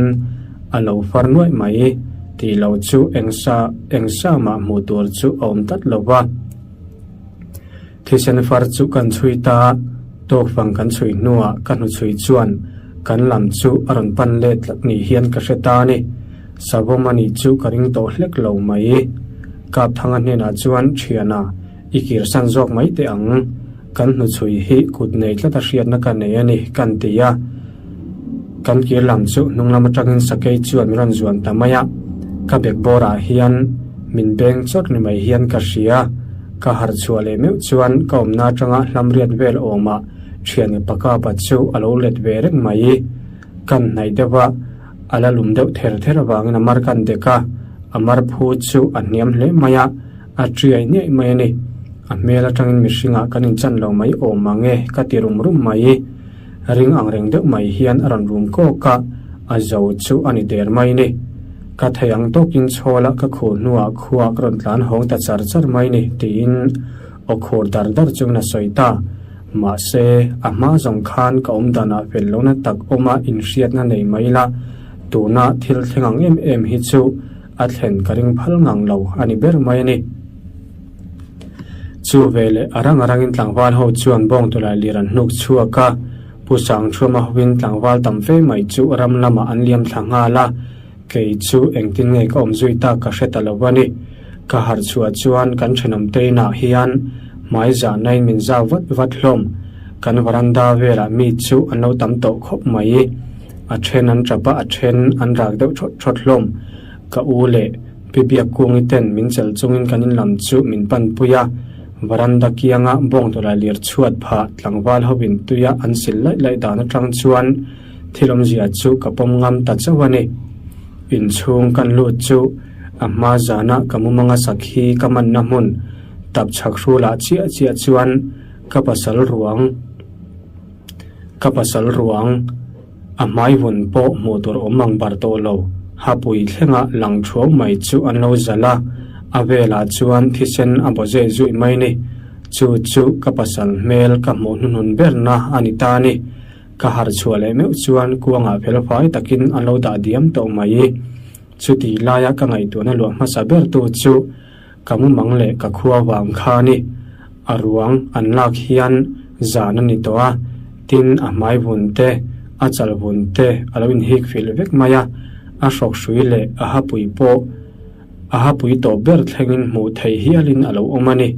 a lo far nuaih mai tih lo chu eng sa eng sa mah hmuh tur chu a awm tlat lo va. Thisen far chu kan chhui ta, tawkfang kan chhui hnuah ka hnuchhui chuan kan lam chu a rawn pan let tlat ni hian ka hre ta a ni. Savawm a nih chu ka ring tawh hlek lo mai. Kapthanga hnenah chuan thiana I kirsan zawk mai teh ang. Kan hnuchhui hi kut nei tlat a hriatna ka nei a ni, kan ti a. Kan kir lam chu hnung lam atangin sakei chuan min rawn zuan ta mai a. Ka bek bawrah hian min beng chawt ni mai hian ka hria. Ka harh chhuah leh meuh chuan ka awmna atanga hlamriat vel awmah thian mipa kapa chu a lo let ve reng mai. Kan hnaih deuh a, a la lum deuh ther ther avangin a mar kan dek a, a mar phu chu a hniam hle mai a. A triai niaih mai a ni. A hmel atangin mihringah kan inchan lo mai awm ang e ka ti rum rum mai. Ring ang reng deuh mai hian a rawn rum kawk a, a zo chu a ni der mai ni. Ka thei ang tawkin chhawla ka khuh hnuah khuaa ka rawn tlan hawng ta char char mai ni tiin aw khur dar dar chungin a sawi ta. Mahse, a hma zawng khan ka awm danah fel lohna tak awma inhriatna nei mai la, tuna thil thleng ang em em hi chu A thlen ka ring phal ngang lo a ni ber mai a ni. Chu veleh a rang a rangin tlangval ho chuan bawng tawlai lir an hnuk chhuak a, Pu Sangchhuama hovin tlangval tam fe mai chu ram lamah an liam thla nghal a, kei chu engtin nge ka awm zui tak ka hre ta lo a ni. Ka harh chhuah chuan kan thenawm te inah hian hmai zahnain min zau vat vat hlawm. Kan varanda velah mi chu an lo tam tawh khawp mai. A then an tap a, a then an rak deuh thawt thawt hlawm. Ka u leh Pi Biakkungi ten min chelh chungin kan in lam chu min panpui a, varanda kianga bawngtawlai lir chhuat phah tlangval hovin tuia an sil laih laih dan atang chuan thil awmzia chu ka pawm ngam ta chauh a ni. Inchhung kan lut chu a hma zana ka mumanga sakhi ka manna hmun tapchhak hrulah chiah chiah chuan ka pasal ruang Ka pasal ruang a hmai vun pawh hmuh tur awm ang bar tawh lo. Hapui thlenga lang thuau mai chu an lo zalh a, a velah chuan thisen a baw zeh zuih mai ni. Chu chu ka pasal hmel ka hmuh hnuhnun berna a ni ta a ni. Ka harh chhuah leh meuh chuan kuangah felfai takin an lo dah diam tawh mai. Chuti laia ka ngaihtuahna luah hmasa bertu chu Ka mumang leh ka khua vang kha a ni. A ruang an lak hian zan a ni tawh a, tin a hmai vun te, a chal vun te a lo inhik filh vek mai a, a hrawk hrui leh a hapui pawh A hapui tawh ber thlengin hmuh theih hialin a lo awm a ni,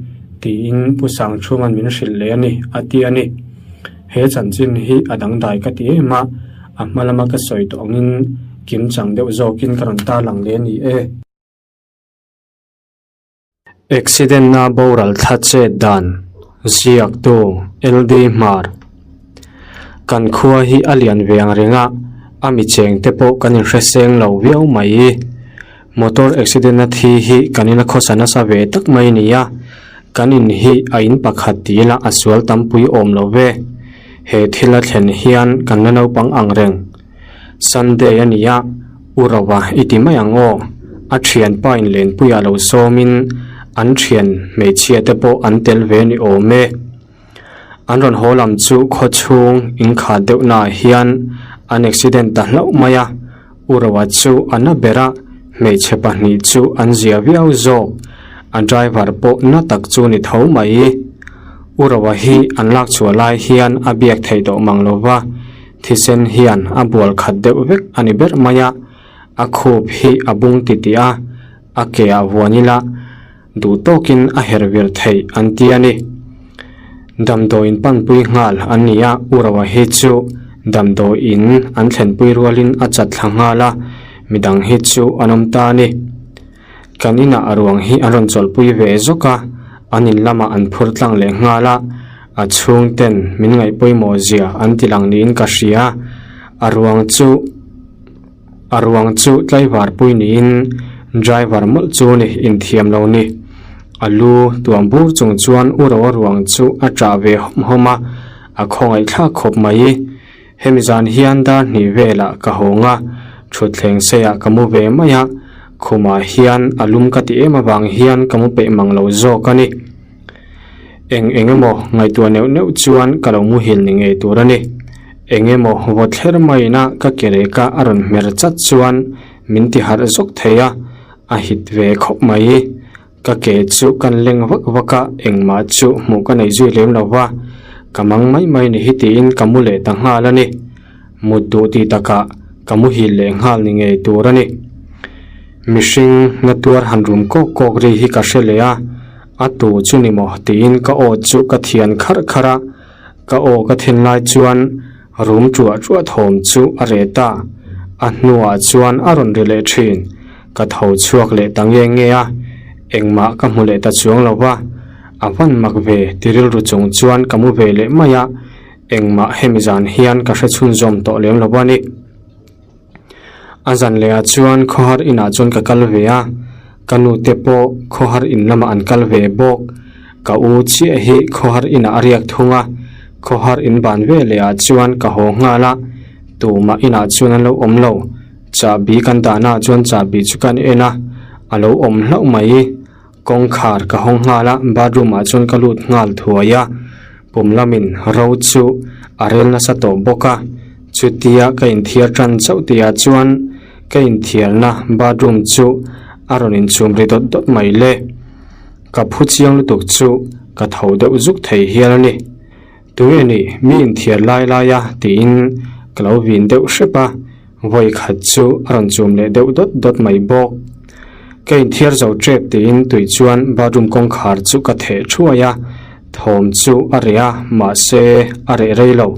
tiin Pu Sangchhunga'n min hrilh leh a ni, a ti a ni. He chanchin hi a dangdai ka ti em a, a hma lama ka sawi tawh angin kimchang deuh zawkin ka rawn tarlang leh a ni e. Accident-na boral thla chet dan ziaktu LD Hmar Kan khua hi a lian ve ang reng a, a mi cheng te pawh kan inhre seng lo viau mai. Motor accident-na thi hi kan ina khawsa nasa ve tak mai a ni a, kan in hi a in pakhat ti ila a sual tampui awm lo ve. He thil a thlen hian kan la naupang ang reng. Sunday a ni a, U Rova i ti mai ang aw. A thianpa in lenpuiah lo sawmin an thian hmeichhia te pawh an tel ve ni awm e. An rawn haw lam chu khaw chhung inkhat deuh naah hian an accident ta hlauh mai a, U Rova chu a na ber a, hmeichhe pahnih chu an zia viau zawk. A driver pawh na tak chu ni tho mai. U Rova hi an lak chhuah lai hian a biak theih tawh mang lo va. Thisen hian a bual khat deuh vek a ni ber mai a, a khup hi a bung titih a, a ke ah vuan ila duh tawkin a herh vir theih an ti a ni. Damdawiin panpui nghal an ni a, U Roa hi chu damdawiin an thlenpui rualin a chat thla nghal a, midang hi chu an awm ta a ni. Kan inah a ruang hi an rawn chawlhpui ve zawk a, an in lamah an phur tlang leh nghal a, a chhungten min ngaih pawimawh zia an ti lang niin ka hria. A ruang chu a ruang chu tlaivar pui niin driver mawlh chu ni inthiam lo ni. A lu tuam bur chung chuan u ro a ruang chu a ṭah ve hawm hawm a, a khawngaih thlak khawp mai. Hemi zan hian dar hnih velah ka hawng a, thutthleng seiah ka mu ve mai a, khumah hian a lum ka ti em avang hian ka mu peih mang lo zawk a ni. Eng eng emaw ngaihtuah neuh neuh chuan ka lo muhil ni ngei tur a ni. Eng emaw vawt thler maiin a ka ke reka a rawn hmer chat chuan min ti harh zawk thei a, a hit ve khawp mai. Ka ke chu kan leng vak vak a, engmah chu hmuh ka nei zui lem lo va, ka mang mai mai ni hi tiin ka mu leh ta nghal a ni. Mut duh tih takah ka muhil leh nghal ni ngei tur a ni. Mihring na tuar han rum kawk kawk ri hi ka hre leh a, a tu chu ni maw tiin ka aw chu ka thian kharh kharh a, Ka aw ka then lai chuan rum ṭuah ṭuah thawm chu a reh ta. A hnuah chuan a rawn ri leh ṭhin. Ka tho chhuak leh ta nge nge a, engmah ka hmu leh ta chuang lo va. A van mak ve ti rilru chung chuan ka mu ve leh mai a, engmah hemi zan hian ka hre chhunzawm tawh lem lo a ni. A zan leh ah chuan khawhar inah chuan ka kal ve a, ka nu te pawh khawhar in lamah an kal ve bawk. Ka u chiah hi khawhar inah a riak thung a, khawhar in ban ve leh ah chuan ka haw nghal a, tumah inah chuan an lo awm lo. Chahbi kan dahna ah chuan chahbi chu kan en a, a lo awm hlauh mai. Kawngkhar ka hawng nghal a, bathroom ah chuan ka lut nghal thuai a, pum lamin ro chu a rel nasa tawh bawk a, chutia ka inthiar tan chauh tih ah chuan ka inthiarna bathroom chu a rawn inchhum ri dawt dawt mai le. Ka phu chiang lutuk chu ka tho deuh zuk thei hial a ni. Tunge ni mi inthiar lai lai a tiin ka lo vin deuh hrep a, vawi khat chu a rawn chum leh deuh dawt dawt mai bawk. Ka inthiar zo tep tiin tui chuan bathroom kawngkhar chu ka theh thuai a, thawm chu a reh a mahse a reh rei lo.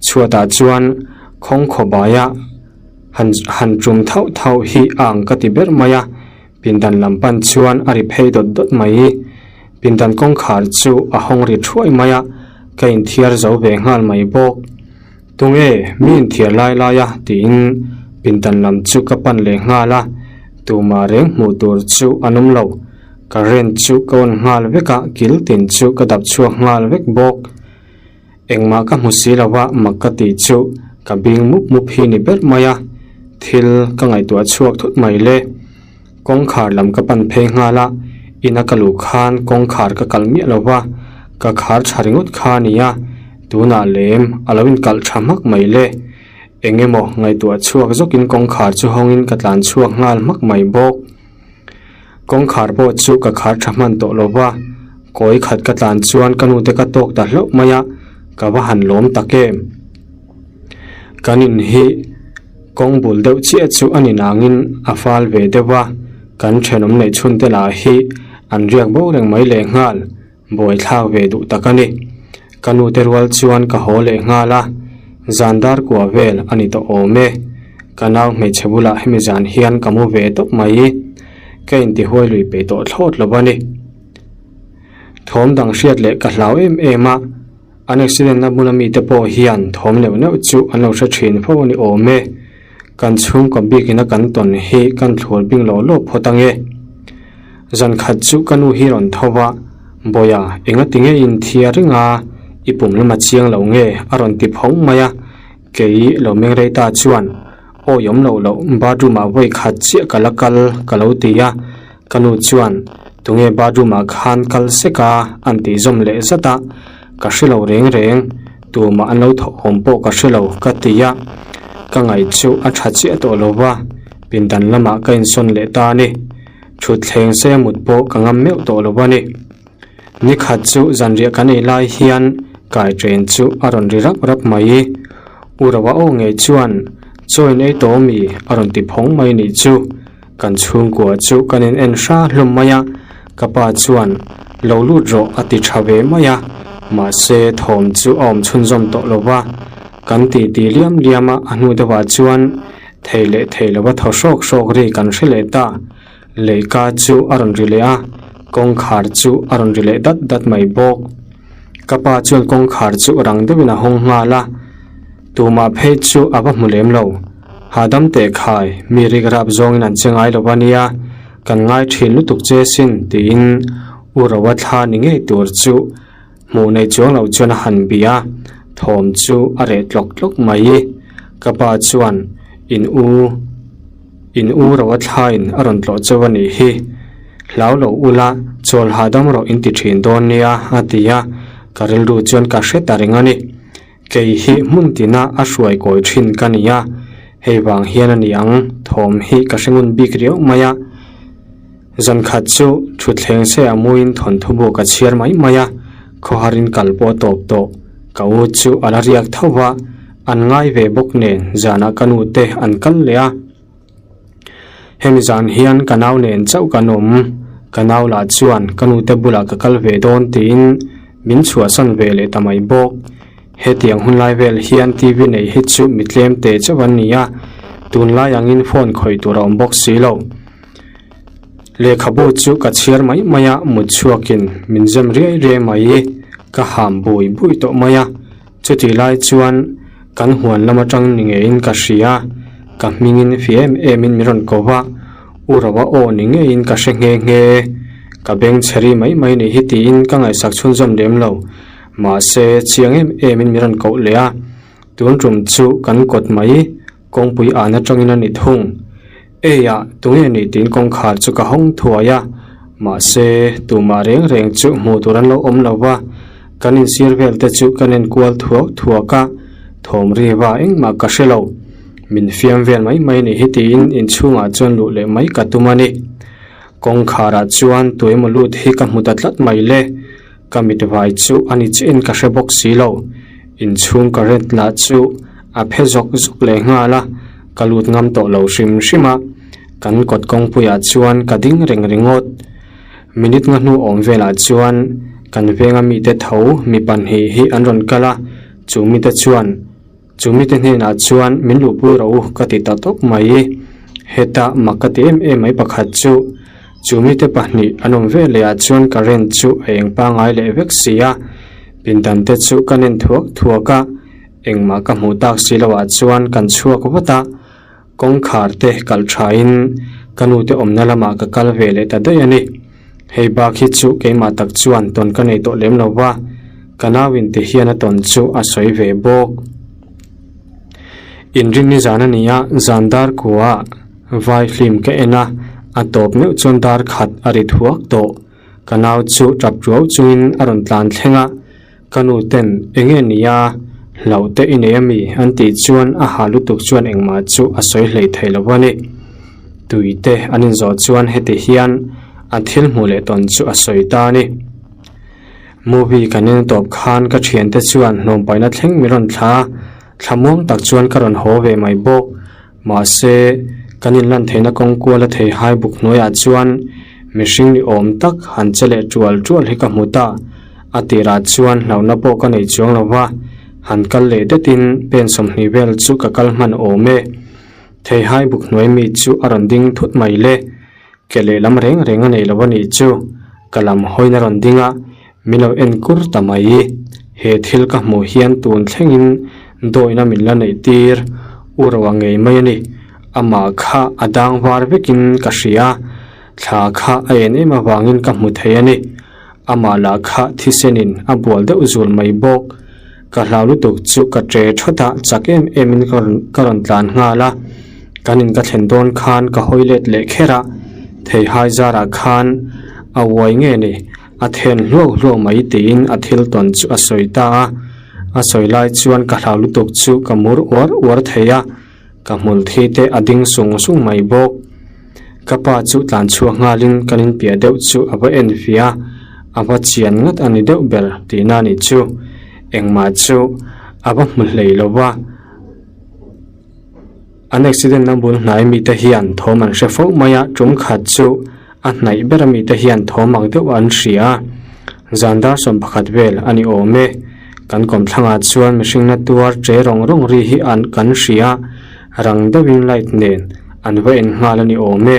Chhuatah chuan khawngkhaw baia han han tum thauh thauh hi a ang ka ti ber mai a. Pindan lam pan chuan a ri phei dawt dawt mai. Pindan kawngkhar chu a hawng ri thuai mai a, ka inthiar zo ve nghal mai bawk. Tunge mi inthiar lai lai a tiin pindan lam chu ka pan leh nghal a, tumah reng hmuh tur chu an awm lo. Current chu ka on nghal vek a, kil tin chu ka dap chhuak nghal vek bawk. Engmah ka hmu si lo a, mak ka tih chu ka bing mup mup hi ni ber mai a, thil ka ngaihtuah chhuak thut mai le. Kawngkhar lam ka pan phei nghal a, ina ka luh khan kawngkhar ka kalh miah lo va, ka khar tha ringawt kha a ni a, tunah lem a lo inkalh tha hmak mai le. Eng emaw ngaihtuah chhuak zawkin kawngkhar chu hawngin ka tlan chhuak nghal hmak mai bawk. Kawngkhar pawh chu ka khar tha hman tawh lo va, kawi khat ka tlan chuan ka nute ka tawk ta hlauh mai a, ka va han lawm tak em. Kan in hi kawng bul deuh chiah chu a ni nangin a fal ve deuh a. Kan thenawm neih chhun te lah hi an riak bo reng mai lehnghal, buaithlak ve duh tak a ni. Ka nu te rual chuan ka haw lehnghal a, zan dar kua vel a ni tawh awm e. Ka nau hmeichhe bulah hemi zan hian ka mu ve tawp mai. Ka intihuai lui peih tawh thlawt lo a ni. Thawm dang hriat leh ka hlau em em a, an accident na hmuna mite pawh hian thawm neuh neuh chu an lo hre thin fo a ni awm e. Kan chhungkaw bikin a kan tawn hi kan thlual bing lo lo phawt ange. Zan khat chu ka nu hi rawn tho va, Bawia, enga ti nge in thia reng a, i pum lama chiang lo nge? a rawn ti phawng mai a, kei lo meng rei ta chuan Awi awm loh loh, bathroom ah vawi khat chiah ka la kal ka lo ti a, ka nu chuan tunge bathroom ah khan kal sek a an tih zawm leh zat a, ka hre lo reng reng, tumah an lo thawh awm pawh ka hre lo ka ti a, ka ngaih chu a tha chiah tawh lo va, pindan lamah ka insawn leh ta a ni, thutthleng se mut pawh ka ngam meuh tawh lo a ni. Ni khat chu zanriah kan ei lai hian kai train chu a rawn ri rap rap mai. U Roa aw ngei chuan chaw in ei tawh ami a rawn ti phawng mai nih chu. Kan chhungkua chu kan in en hra hlawm mai a, ka pa chuan lo lut rawh a ti tha ve mai a, mahse thawm chu a awm chhunzawm tawh lo va. Kan ti ti liam liam a, a hnu deuhah chuan thei leh thei lova thaw hrawk hrawk ri kan hre leh ta. Leika chu a rawn ri leh a, kawngkhar chu a rawn ri leh dat dat mai bawk. Ka pa chuan kawngkhar chu rang deuhin a hawng nghal a, tumah phei chu a va hmu lem lo. Hahdam teh khai, mi rik rap zawngin an che ngai lo a nia, kan ngai thin lutuk che sin tiin U Roa thla ni ngei tur chu hmuh nei chuang lo chuan a han bia a, thawm chu a reh tlawk tlawk mai. Ka pa chuan in u. In u ro a thlain a rawn tlawh chauh a nih hi. Hlau lo ula, chawl hahdam rawh in ti thin dawn nia, a ti a, ka rilru chuan ka hre ta reng a ni. Kei hi hmun tina a hruai kawi thin ka ni a, hei vang hian a ni ang, thawm hi ka hre ngun bik riau mai a. Zan khat chu thutthleng se a muin thawnthu bu ka chhiar mai mai a, khawharin kal pawh a tawp tawh. Ka u chu a la riak tho va, an ngai ve bawk nen zanah ka nu te an kal leh a. Hemi zan hian ka nau nen chauh kan awm, ka nau lah chuan ka nu te bulah ka kal ve dawn tiin min chhuahsan ve leh ta mai bawk. Hetiang hun lai vel hian TV nei hi chu mi tlem te chauh an ni a, tunlai angin phone khawih tur a awm bawk si lo. Lehkhabu chu ka chhiar mai mai a, mut chhuakin min zem riai riai mai, ka ham bui bui tawh mai a. Chutih lai chuan kan huan lam atang ni ngeiin ka hria, ka hmingin fi em emin min rawn ko va, U Roa aw ni ngeiin ka hre nghe nghe. Ka beng chhe ri mai mai nih hi tiin ka ngaihsak chhunzawm lem lo. Mahse, chiang em emin min rawn koh leh a, tun tum chu kan kawt mai kawngpui an atangin a ni thung. Eiah, tunge nih tiin kawngkhar chu ka hawng thuai a, mahse, tumah reng reng chu hmuh tur an lo awm lo va, kan insir vel te chu ka nen kual thuak thuak a, thawm ri va engmah ka hre lo. Min fiam vel mai mai nih hi tiin inchhungah chuan luh leh mai ka tum a ni. Kawngkharah chuan tuemaw lut hi ka hmu ta tlat mai le. Ka mit vai chu a ni chiahin ka hre bawk si lo. Inchhung current lah chu a phe zawk zawk leh nghal a, ka lut ngam tawh lo hrim hrim a. Kan kawt kawngpuiah chuan ka ding reng ringawt. Minute nga hnu awm velah chuan kan venga mite tho mi pahnih hi an rawn kal a, chu mite chuan Chu mite hnenah chuan min luhpui rawh u ka ti ta tawp mai. Heta mak ka ti em em mai pakhat chu, chu mite pahnih an awm ve leh ah chuan current chu a eng pangai leh vek si a, pindan te chu ka nen thuak thuak a, engmah ka hmuh tak si lo ah chuan kan chhuak vat a, kawngkhar te kalh tha in ka nu te awmna lamah ka kal ve leh ta daih a ni. Hei bak hi chu keimah tak chuan tawn ka nei tawh lem lo va, ka nau in ti hian a tawn chu a sawi ve bawk. Inrin ni zan a ni a, zan dar kuaah vai film ka en a, a tawp meuh chuan dar khat a ri thuak tawh. Ka nau chu tap ruau chungin a rawn tlan thleng a, ka nu ten eng nge ni a, hlauh te i nei ami an tih chuan a ha lutuk chuan engmah chu a sawi hlei thei lo a ni. Tui te an inzawh chuan heti hian a thil hmuh leh tawn chu a sawi ta a ni. Movie kan en tawp khan ka thiante chuan hnawmpaina thleng min rawn thla a, thlamuang tak chuan ka rawn haw ve mai bawk. Mahse. Kan inlan theihna kawng kuala thei hai buk hnuaiah chuan mihring ni awm tak han che leh tual tual hi ka hmu ta. A tirah chuan hlauhna pawh ka nei chuang lo va, han kal leh detin pen 20 vel chu ka kal hman awm e. Thei hai buk hnuai mi chu a rawn ding thut mai le. Ke lehlam reng reng a nei lo a nih chu. Ka lam hawiin a rawn ding a, min lo en kur ta mai. He thil ka hmuh hian tun thlengin dawina min la neih tir u ro a ngei mai a ni. Amah kha a dang var vekin ka hria, thla kha a en em avangin ka hmu thei a ni. Amah lah kha thisenin a bual deuh zul mai bawk. Ka hlau lutuk chu ka ṭe ṭhawt a, chak em emin ka rawn ka rawn tlan nghal a. Kan in ka thlen dawn khan ka hawi let leh kher a, theihai zarah khan a uai nge ni, a then hluau hluau mai tiin a thil tawn chu a sawi ta a. A sawi lai chuan ka hlau lutuk chu ka mur uar uar thei a, ka hmul thi te a ding sung sung mai bawk. Ka pa chu tlan chhuak nghalin kan inpiah deuh chu a va en fia a, a va chian ngat a ni deuh ber tihna a nih chu. Engmah chu a va hmu hlei lo va, an accident na bul hnai mite hian thawm an hre fo mai a, tum khat chu a hnaih ber a mite hian thawm ang deuh an hria a, zan dar 11 vel a ni awm e. Kan kawmthlangah chuan mihring na tuar che rawng rawng ri hi an kan hria a, rang deuhin light nen an va en nghal a ni awm e.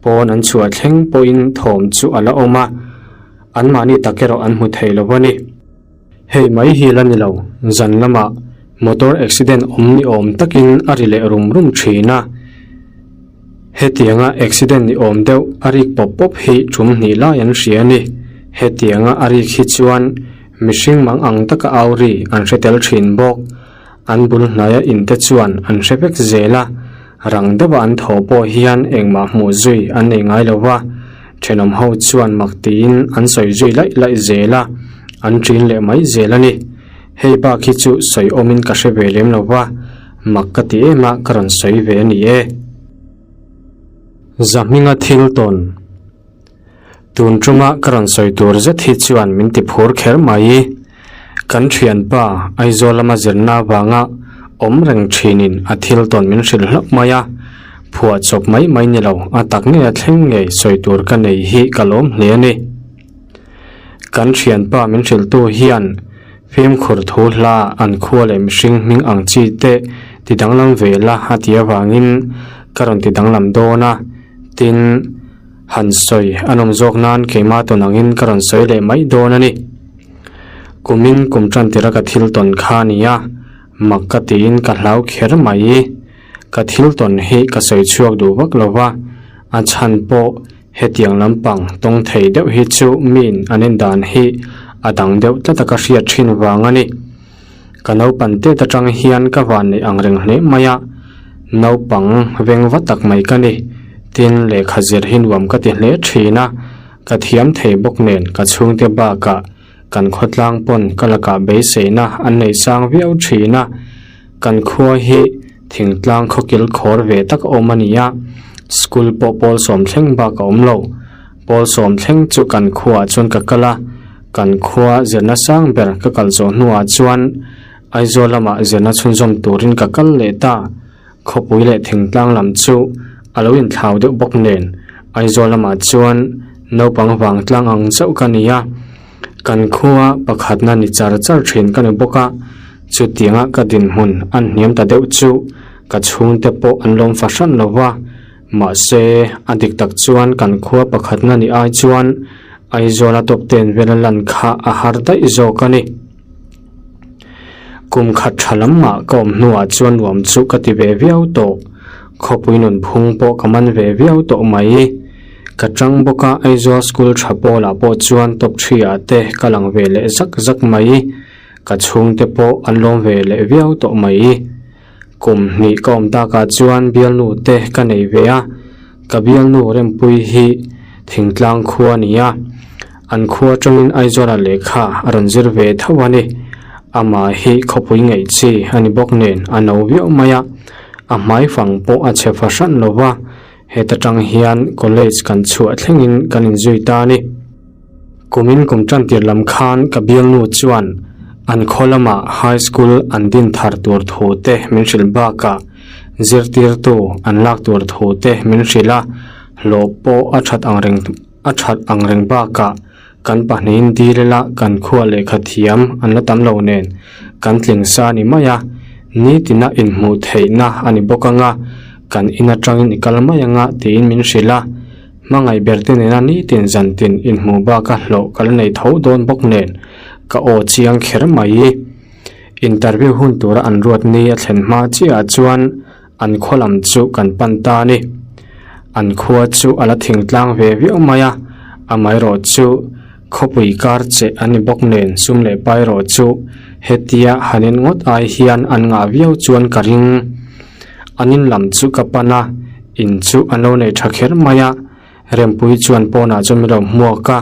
Pawn an chhuah thleng pawhin thawm chu a la awm a, anmahni tak erawh an hmu thei lo a ni. Hei mai hi la ni lo, zan lamah motor accident awm ni awm takin a ri leh rum rum thin a. Hetianga accident ni awm deuh a rik pawp pawp hi tum hnih lai an hria a ni. Hetianga a rik hi chuan mihring mang ang taka au ri an hre tel thin bawk. An bul hnaia in te chuan an hre vek zel a, rang deuha an thaw pawh hian engmah hmuh zui an nei ngai lo va, thenawm ho chuan mak tiin an sawi zui laih laih zel a, an ṭin leh mai zel a ni. Hei bak hi chu sawi awmin ka hre ve lem lo va. Mak ka ti em a, ka rawn sawi ve a ni e. Zahminga thil tawn. Tun tuma ka rawn sawi tur zet hi chuan min ti phur kher mai. Kan thianpa Aizawl lama zirna avanga awm reng thinin a thil tawn min hrilh hlauh mai a. Phuah chawp mai mai ni lo, a tak ngei a thleng ngei sawi tur ka nei hi ka lawm hle a ni. Kan thianpa min hrilhtu hian Fimkhur thu hla an khua leh mihring hming ang chi te ti danglam ve la a ti avangin ka rawn ti danglam dawn a, tin, han sawi a nawm zawk nan keimah tawn angin ka rawn sawi leh mai dawn a ni. Kumin kum tan tira ka thil tawn kha a ni a, mak ka tiin ka hlau kher mai. Ka thil tawn hi ka sawi chhuak duh vak lo va, a chhan pawh Hetiang lampang tawng thei deuh hi chu miin an en dan hi a dang deuh tlat a ka hriat thin vang a ni. Ka naupan tet atang hian ka van neih ang reng hle mai a, naupang veng va tak mai ka ni. Tin, lehkha zir hi nuam ka ti hle thin a, ka thiam thei bawk nen ka chhungte bakah kan khawtlang pawn ka lakah beiseina an nei sang viau thin a. Kan khua hi thingtlang khawkil khawr ve tak a awm a ni a, school pawh pawl sawm thleng bak a awm lo. Pawl sawm thleng chu kan khuaah chuan ka kal a, kan khua zirna sang ber ka kal zawh hnuah chuan Aizawl lamah zirna chhunzawm turin ka kal leh ta. Khawpui leh thingtlang lam chu a lo inthlau deuh bawk nen Aizawl lamah chuan naupang vangtlang ang chauh ka ni a, kan khua pakhatna ni char char thin ka ni bawk a, chutianga ka dinhmun an hniam ta deuh chu ka chhungte pawh an lawm fahran lo va, mahse a dik tak chuan kan khua pakhatna ni ai chuan Aizawla top ten vela lan kha a har daih zawk a ni. Kum khat tha lam mah ka awm hnuah chuan nuam chu ka ti ve viau tawh. Khawpui nunphung pawh ka man ve viau tawh mai. Ka tang bawk a, Aizawl school tha pawlah pawh chuan top three ah te ka lang ve leh zak zak mai. Ka chhungte pawh an lawm ve leh viau tawh mai. Kum hnih ka awm takah chuan bialnu te ka nei ve a, ka bialnu Rempui hi thingtlang khua a ni a, an khua atangin Aizawla lehkha a rawn zir ve tho a ni. Amah hi khawpui ngaih chi a ni bawk nen a no viau mai a, a hmaifang pawh a chhe fahran lo va, heta tang hian college kan chhuah thlengin kan inzui ta a ni. Kumin kum tan tir lam khan ka bialnu chuan. An khaw lamah High School an din thar tur thu te min hrilh bakah zirtirtu an lak tur thu te min hrilh a, hlawh pawh a that ang reng a that ang reng bakah kan pahnihin dil ila kan khua lehkha thiam an la tam lo nen kan tling sa a ni mai a, nitina inhmuh theihna a ni bawk anga kan in atangin i kal mai anga tiin min hrilh a. Hmangaih ber te nena nitin zantin inhmuh baka hlawh ka la nei tho dawn bawk nen ka aw chiang kher mai. Interview hun tura an ruat ni a thlen hma chiahah chuan an khaw lam chu kan pan ta a ni. An khua chu a la thingtlang ve viau mai a, amaherawh chu khawpui kar che a ni bawk nen sum leh pai erawh chu hetia han en ngawt ai hian an ngah viau chuan ka ring. An in lam chu ka pan a, in chu an lo nei tha kher mai a, Rempuii chuan pawnah chuan min lo hmuak a,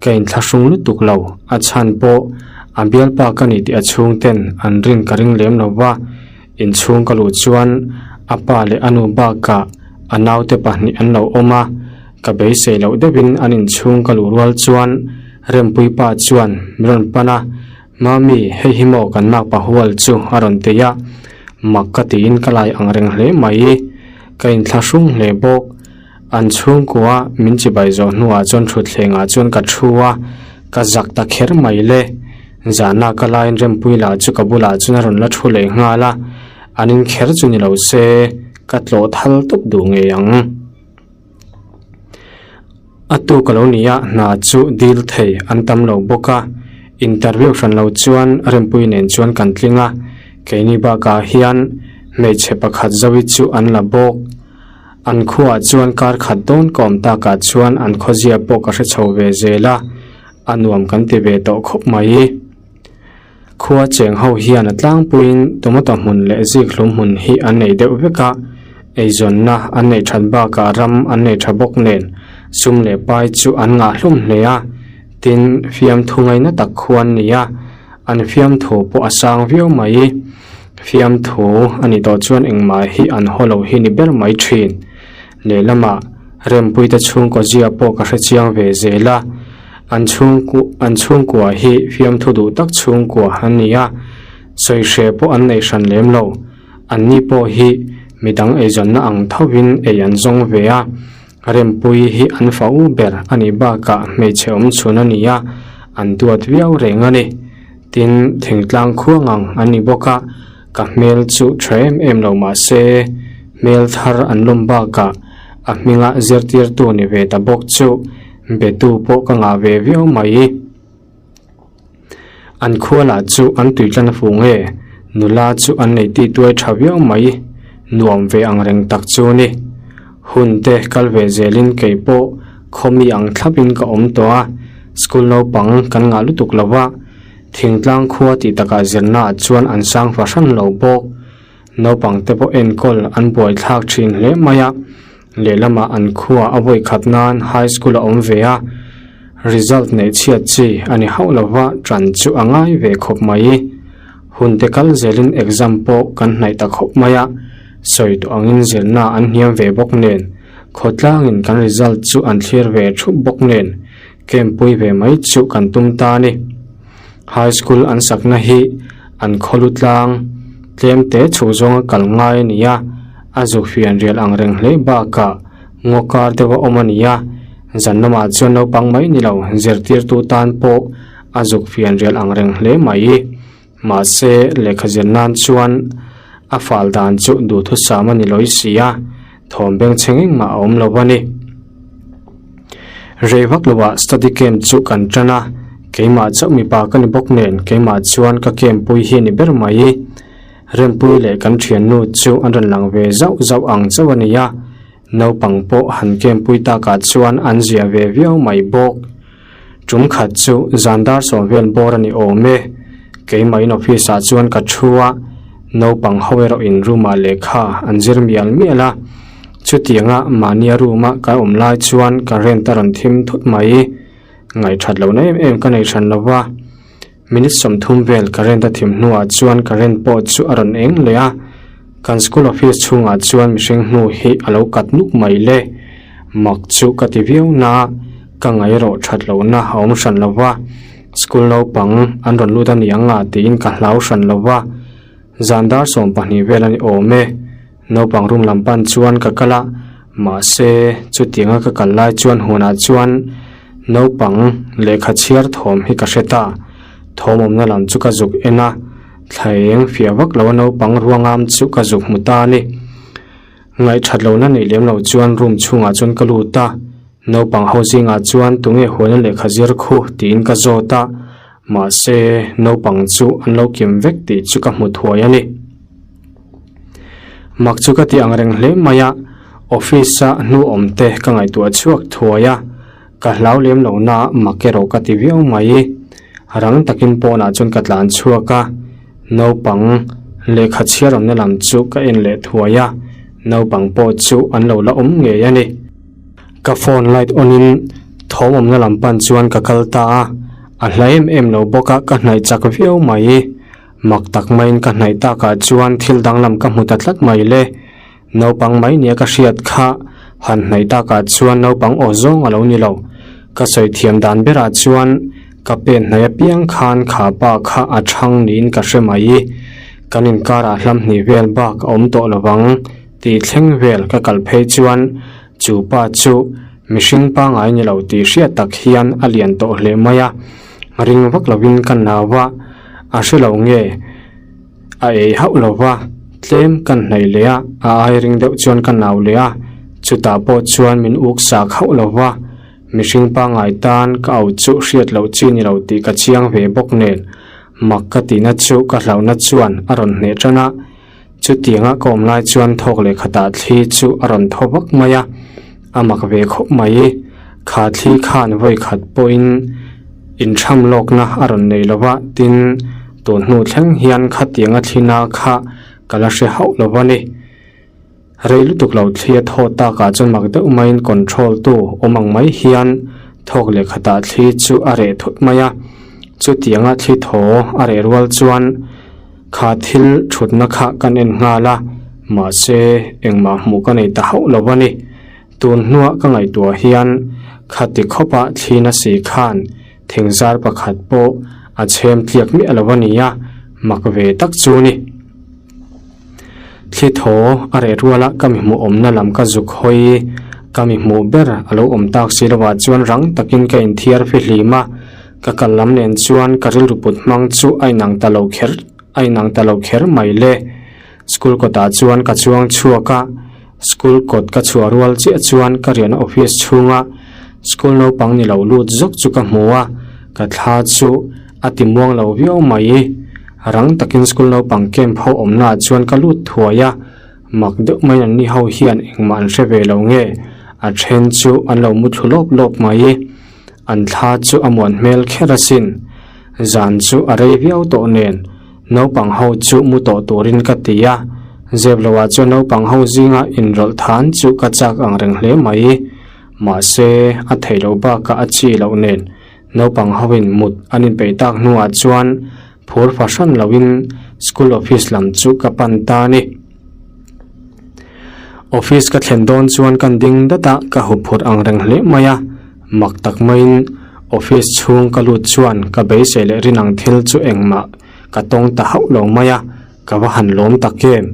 ka inthlahrung lutuk lo, a chhan pawh a bialpa ka ni tih a chhungten an rin ka ring lem lo va, inchhung ka luh chuan a pa leh a nu bakah a naute pahnih an lo awm a, ka beisei loh deuhin an inchhung ka luh rual chuan Rempuii pa chuan min rawn pan a, Mami, hei hi maw kan makpa hual chu a rawn ti a, mak ka tiin ka lai ang reng hle mai. Ka inthlahrung hle bawk. An chhungkua min chibai zawh hnuah chuan thutthlengah chuan ka thu a, ka zak ta kher mai le. Zahna ka laiin Rempuii lah chu ka bulah chuan a rawn la thu leh nghal a, an inkher chu ni lo se ka tlawh thal tawp duh ngei ang. A tuk a lo ni a, hna chu dil thei an tam lo bawk a, interview hran lo chuan Rempuii nen chuan kan tling a, keini bakah hian hmeichhe pakhat Zoe chu an la bawk. An khuaah chuan kar khat dawn ka awm takah chuan an khawzia pawh ka hre chho ve zel a, a nuam kan ti ve tawh khawp mai. Khua cheng ho hian a tlangpuiin tomato hmun leh zik hlum hmun hi an nei deuh vek a, eizawnna an neih that bakah ram an nei tha bawk nen sum leh pai chu an ngah hlum hle a, tin fiamthu ngaina tak khu an ni a, an fiamthu pawh a sang viau mai. Fiamthu a nih tawh chuan engmah hi an haw lo hi ni ber mai thin. Lehlamah Rempuite chhungkaw zia pawh ka hre chiang ve zel a. An chhungkua an chhungkua hi fiamthu duh tak chhungkua an ni a, sawi hre pawh an nei hran lem lo. Anni pawh hi midang eizawnna ang thovin ei an zawng ve a, Rempuii hi an fa u ber a nih bakah hmeichhe awm chhun a ni a, an duat viau reng a ni. Tin, thingtlang khuang ang an ni bawk a, ka hmel chu tha em em lo mah se, hmel thar an lawm bakah a hminga zirtirtu ni ve ta bawk chu Betu pawh ka ngah ve viau mai. An khua lah chu an tui tlan fu nge, nula chu an nei tih tuai tha viau mai, nuam ve ang reng tak chu ni. Hun te kal ve zelin kei pawh khawmi ang thlapin ka awm tawh a, school naupang kan ngah lutuk lo va, thingtlang khua tih takah zirnaah chuan an sang fahran lo bawk. Naupang te pawh enkawl an buaithlak thin hle mai a, lehlamah an khua a vawi khat nan high school a awm ve a, result neih chhiat chi a ni hauh lova ṭan chu a ngai ve khawp mai. Hun te kal zelin exam pawh kan hnaih ta khawp mai a, sawi tawh angin zirna an hniam ve bawk nen, khawtlangin kan result chu an thlir ve thup bawk nen, camp pui ve mai chu kan tum ta a ni. High school an sakna hi an khawlu tlang tlem te chhuk zawnga kal ngai a ni a, a zuk fian rial ang reng hle bakah ngaw kar deuh a awm a ni a, zan lamah chuan naupang mai ni lo zirtirtu tan pawh a zuk fian rial ang reng hle mai. Mahse lehkha zir nan chuan a fal dan chu duhthusam a ni lawi si a, thawm bengchheng engmah a awm lo a ni. Rei vak lovah study camp chu kan tan a, keimah chauh mipa ka ni bawk nen keimah chuan ka camp pui hi a ni ber mai. Rempuii leh kan thiannu chu an rawn lang ve zauh zauh ang chauh a ni a, naupang pawh han camp pui takah chuan an zia ve viau mai bawk. Tum khat chu zan dar sawm vel bawr a ni awm e, keimahin office ah chuan ka thu a, naupang ho erawh in room ah lehkha an zir mial mial a, chutianga mahnia room a ka awm lai chuan current a rawn thim thut mai, ngaihthat lohna em em ka nei hran lo va, minute 30 vel current a thim hnuah chuan current pawh chu a rawn eng leh a, kan school office chhungah chuan mihring hnu hi a lo kat nuk mai le, mak chu ka ti viau na. Ka ngaih erawh that lohna a awm hran lo va. School naupang an rawn lut a ni ang a tiin ka hlau hran lo va, zan dar 12 vel a ni awm e. Naupang room lam pan chuan ka kal a, mahse chutianga ka kal lai chuan hunah chuan naupang lehkha chhiar thawm hi ka hre ta. Thawm awmna lam chu ka zuk en a, thla eng fiah vak lo a naupang ruangam chu ka zuk hmu ta a ni. Ngaihthat lohna neih lem loh chuan room chhungah chuan ka lut a, naupang ho zingah chuan tunge huaina lehkha zir khu tiin ka zawt a, mahse naupang chu an lo kim vek tih chu ka hmu thuai a ni. Mak chu ka ti ang reng hle mai a, office a hnu awm te ka ngaihtuah chhuak thuai a, ka hlau lem lo na mak erawh ka ti viau mai. Rang takin pawnah chuan ka tlan chhuak a, naupang lehkha chhiar awmna lam chu ka en leh thuai a, naupang pawh chu an lo la awm ngei a ni. Ka phone light on in thawm awmna lam pan chuan ka kal ta a, a hla em em lo bawk a ka hnaih chak viau mai. Mak tak maiin ka hnaih takah chuan thil danglam ka hmu ta tlat mai le. Naupang mai nia ka hriat kha han hnaih takah chuan naupang aw zawng a lo ni lo. Ka sawi thiam dan berah chuan ka pen hnaih apiang khan kha pa kha a chhang niin ka hre mai. Kan inkarah hlam hnih vel bak a awm tawh lovang tih thleng vel ka kal phei chuan chu pa chu mihring pangngai ni lo tih hriat tak hian a lian tawh hle mai a. Ring vak lovin ka nau a, a hre lo nge? A ei hauh lo va, tlem kan hnaih leh a, a ai ring deuh chuan ka nau leh a, chutah pawh chuan min uk sak hauh lo va, mihring pangngai tan ka au chu hriat loh chi ni lo tih ka chiang ve bawk nen, mak ka tihna chu ka hlauhna chuan a rawn hneh tan a, chutianga ka awm lai chuan thawk leh khatah thli chu a rawn thaw vak mai a, a mak ve khawp mai, kha thli khan vawi khat pawhin intham lawkna a rawn nei lo va, tin. Tun hnu thleng hian khatianga thlina kha ka la hre hauh lo va ni. Rei lutuk lo thli a thaw takah chuan mak deuh maiin control tu awm ang mai hian thawk leh khatah thli chu a reh thut mai a. Chutianga thli thaw a reh rual chuan kha thil thutna kha kan en nghal a, mahse engmah hmuh ka nei ta hauh lo va ni. Tun hnuah ka ngaihtuah hian khati khawpa thli nasi khan Thingzar pakhat pawh a chhem tliak miah lo a ni a, mak ve tak chu ni. Thli thaw a reh ruala ka mi hmuh awmna lam ka zuk hawi, ka mi hmuh ber a lo awm tak si lovah chuan rang takin ka inthiar fihlim a, ka kal lam nen chuan ka rilru put hmang chu a inang ta lo kher a inang ta lo kher mai le. School kawtah chuan ka chuang chhuak a, school kawt ka chhuah rual chiah chuan ka riahna office chhunga school naupang ni lo lut zawk chu ka hmu a, ka thla chu a ti muang lo viau mai. Rang takin school naupang camp ho awmna ah chuan ka lut thuai a, mak deuh mai an ni ho hian engmah an hre ve lo nge, a then chu an lo mu thlu lawp lawp mai. An thla chu a muan hmel kher asin, zan chu a rei viau tawh nen. Naupang ho chu mu tawh turin ka ti a, zep loah chuan naupang ho zinga inrawlh than chu ka chak ang reng hle mai. Mahse, a theih loh bakah a chi loh nen naupang hoin mut an inpeih tak hnuah chuan phur fahran loin school office lam chu ka pan ta a ni. Office ka thlen dawn chuan kan ding dat a, ka huphurh ang reng hle mai a. Mak tak maiin office chhung ka lut chuan ka beisei leh rin ang thil chu engmah ka tawng ta hauh lo mai a, ka va han lawm tak em?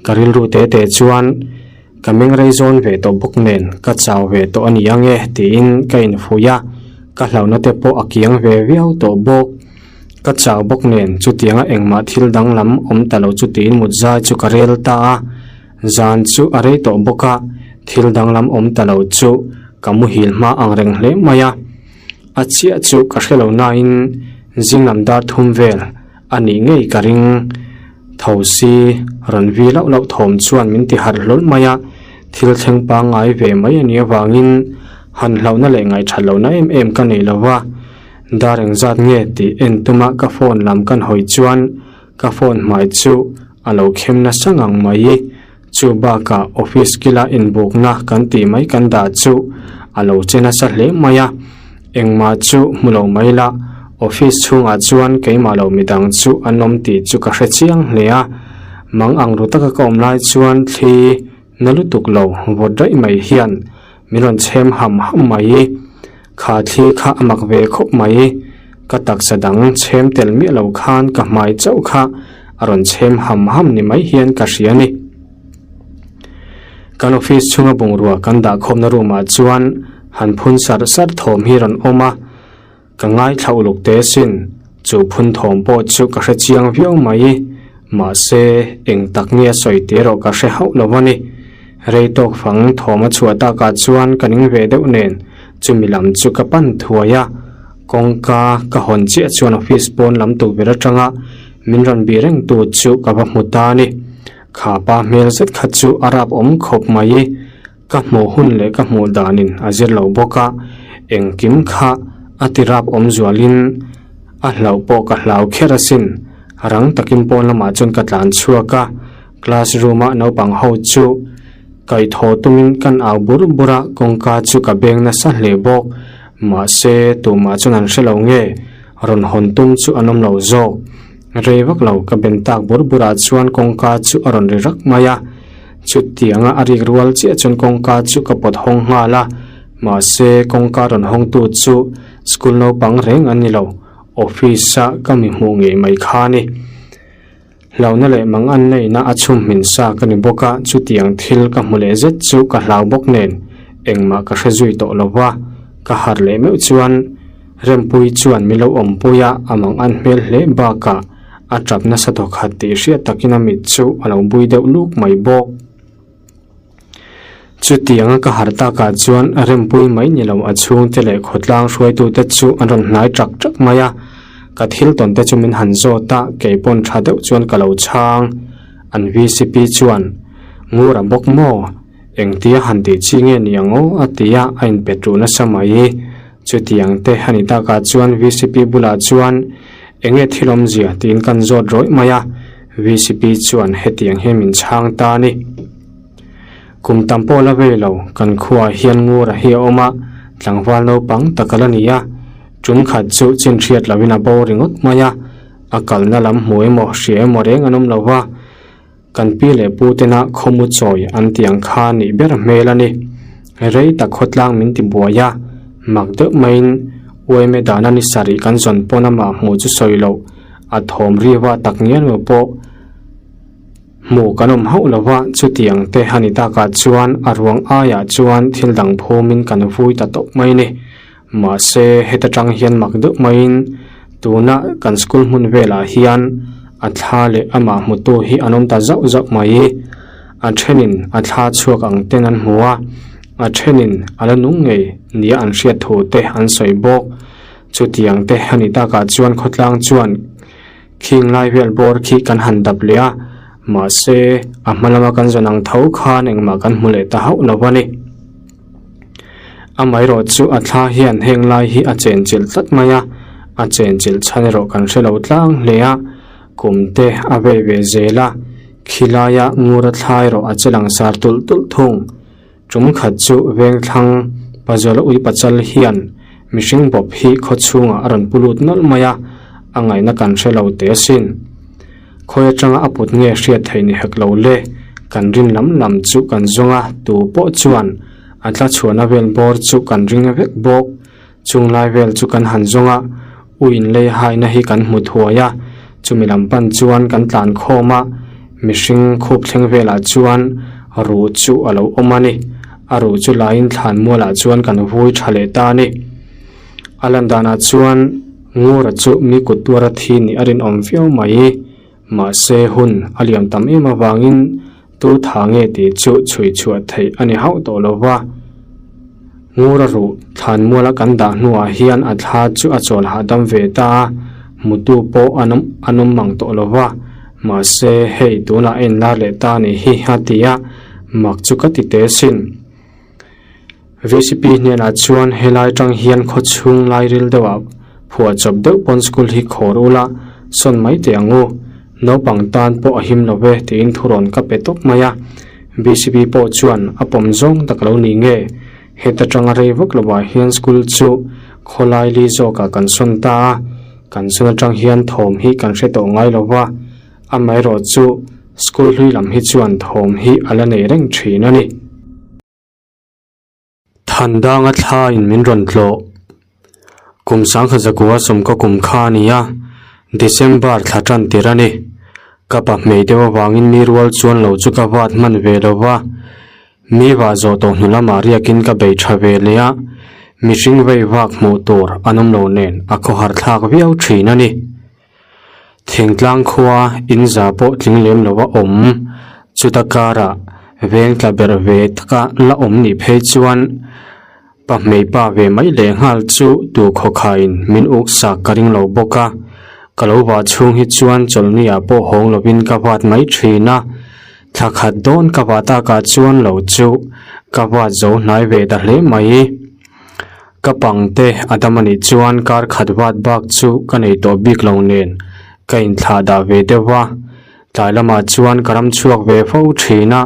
Ka rilru te te chuan ka meng rei zawn ve tawh bawk nen ka chau ve tawh a ni ang e tiin ka infuih a, ka hlauhna te pawh a kiang ve viau tawh bawk. Ka chau bawk nen chutianga engmah thil danglam awm ta lo chu tiin mut zai chu ka rel ta a. Zan chu a rei tawh bawk a, thil danglam awm ta lo chu ka muhil hma ang reng hle mai a. A chiah chu ka hre lo nain zinglam dar thum vel a nih ngei ka ring. Tho si rawn vi lauh lauh thawm chuan min ti harh hlawl mai a, thil thleng pangngai ve mai a nih avangin han hlauhna leh ngaihthat lohna em em ka nei lo va. Dar engzat nge tih en tuma ka phone lam kan hawi chuan Ka phone hmai chu a lo khem nasa ngang mai. Chu bakah office kila inbukna kan tih mai kan dah chu a lo che nasa hle mai a. Engmah chu hmu lo mai la, office chhungah chuan keimah lo midang chu an awm tih chu ka hre chiang hle a. Mang ang ru taka ka awm lai chuan thli na lutuk lo vawt raih mai hian min rawn chhem ham ham mai. Kha thli kha a mak ve khawp mai. Ka taksa dang chhem tel miah lo khan ka hmai chauh kha a rawn chhem ham ham ni mai hian ka hria a ni. Kan office chhunga bungrua kan dah khawmna room ah chuan han phun sarh sarh thawm hi rawn awm a, ka ngaithla uluk teh asin, chu phun thawm pawh chu ka hre chiang viau mai. Mahse, eng tak nge a sawi tih erawh ka hre hauh lo a ni. Rei tawk fang thawm a chhuah takah chuan ka ning ve deuh nen chumi lam chu ka pan thuai a, kawngka ka hawn chiah chuan office pawn lam tukverh atanga min rawn bih reng tu chu ka va hmu ta a ni. Kha pa hmel zet kha chu a rap awm khawp mai. Ka hmuh hun leh ka hmuh danin a zir lo bawk a, engkim kha a ti rap awm zualin a hlauh pawh ka hlau kher asin. Rang takin pawn lamah chuan ka tlan chhuak a, class room a naupang ho chu kaihthawh tumin kan au bur bur a, kawngka chu ka beng nasa hle bawk. Mahse, tumah chuan an hre lo nge, rawn hawn tum chu an awm lo zawk. Rei vak lo ka ben tak bur burah chuan kawngka chu a rawn ri rak mai a, chutianga a rik rual chiah chuan kawngka chu ka pawt hawng nghal a, mahse kawngka rawn hawngtu chu school naupang reng an ni lo, office a ka mi hmuh ngei mai kha a ni. Hlauhna leh mang an neihna a chhum hmin sa ka ni bawk a, chutiang thil ka hmu leh zet chu ka hlau bawk nen engmah ka hre zui tawh lo va, ka harh leh meuh chuan Rempui chuan min lo awmpui a, a mang an hmel hle bakah a tap nasa thawkhat tih hriat takin a mit chu a lo bui deuh luk mai bawk. Chutianga ka harh takah chuan Rempui mai ni lo a chhungte leh khawtlang hruaitute chu an rawn hnai ṭak ṭak mai a, ka thil tawn te chu min han zawt a, kei pawn ṭha deuh chuan ka lo chhang. An VCP chuan, Ngura bawk maw? Engtia han tih chi nge ni ang aw? a ti a, a inpet ruh nasa mai. Chutiang te a ni takah chuan VCP bulah chuan enge thil awmzia tiin kan zawt rawih mai a, VCP chuan hetiang hian min chhang ta a ni. Kum tam pawh la vei lo, kan khuaah hian Ngura hi a awm a, tlangval naupang tak a la ni a, tum khat chu chin hriat loin a bo ringawt mai a, a kalna lam hmu emaw hria emaw reng an awm lo va, Kan pi leh pu tena khawmu chawi an tih ang kha nih ber hmel a ni. Rei tak khawtlang min ti buai a, mak deuh maiin uaime dana ni sarih kan zawn pawn amah hmuh chu sawi loh, a thawm riva tak ngial lo pawh hmuh kan awm hauh lo va, chutiang te a ni takah chuan a ruang aiah chuan thil dang phumin kan vui ta tawp mai a ni. Mahse, heta tang hian mak deuh maiin tuna kan school hmun velah hian a thla leh amah hmutu hi an awm ta zauh zauh mai. A thenin a thla chhuak ang ten an hmu a, a thenin a la nung ngei nia an hriat thu te an sawi bawk. Chutiang te a ni takah chuan khawtlang chuan khing lai vel bawr khi kan han dap leh a, mahse a hma lama kan zawn ang tho khan engmah kan hmu leh ta hauh lo a ni. Amaherawh chu a thla hian heng lai hi a chenchilh tlat mai a, a chenchilh chhan erawh kan hre lo tlang hle a, kum te a vei ve zel a, khilaia ngur a thla erawh a che langsar tulh tulh thung. Tum khat chu Vengthlang Pazuala ui pachal hian mihring bawp hi khaw chhungah a rawn pu lut nawlh mai a, a ngaihna kan hre lo teh asin. Khawi atanga a put nge hriat theih ni hek lo le, kan rin lam lam chu kan zawng a, tu pawh chuan a tla chhuahna vel bawr chu kan ring vek bawk. Chung lai vel chu kan han zawng a, u inlei haina hi kan hmu thuai a, chumi lam pan chuan kan tlan khawm a, mihring khup thleng velah chuan ruh chu a lo awm a ni. A ruh chu laiin thlan mualah chuan kan vui tha leh ta a ni. A lan danah chuan Ngura chu mi kut tuara thi nih a rinawm viau mai. Mahse hun a liam tam em avangin tu tha nge tih chu chhui chhuah theih a ni hauh tawh lo va. Ngura ruh thlan muala kan dah hnuah hian a thla chu a chawl hahdam ve ta a, hmutu pawh an awm an awm mang tawh lo va. Mahse hei tunah a inlar leh ta a nih hi a ti a, mak chu ka ti teh asin. VCP hnenah chuan helai tang hian khaw chhung lai ril deuhah phuah chawp deuh pawn school hi khawr ula sawn mai teh ang u. Naupang tan pawh a him lo ve tiin thurawn ka pe tawp mai a. VCP pawh chuan a pawm zawng tak lo ni nge heta tanga rei vak lovah hian school chu khawlai li zawkah kan sawn ta a, kan sawn atang hian thawm hi kan hre tawh ngai lo va. Amaherawh chu school hlui lam hi chuan thawm hi a la nei reng thin a ni. Thandanga thlaiin min rawn tlawh. Kum sangkhat zakua sawmkaw kum kha a ni a, December thla tan tir a ni. Ka pa hmei deuh avangin mi rual chuan lo chu ka vat hman ve lo va, mi vah zawh tawh hnu lamah riakin ka bei tha ve leh a, mihring vei vak hmuh tur an awm lo nen a khawhar thlak viau thin a ni. Thingtlang khua in za pawh tling lem lo a awm, chuta karah veng tla berh ve taka la awm nih phei chuan Pa hmeipa ve mai leh nghal chu tu khawkhaiin min uk sak ka ring lo bawk a, ka lo vah chhung hi chuan chawlhniah pawh hawng lovin ka vat mai thin a, thla khat dawn ka vah takah chuan lo chu ka vat zo hnai ve ta hle mai. Ka pangte a dam a nih chuan kar khat vat bak chu ka nei tawh bik lo nen ka inthlah dah ve deuh a, tlai lamah chuan ka ram chhuak ve fo thin a,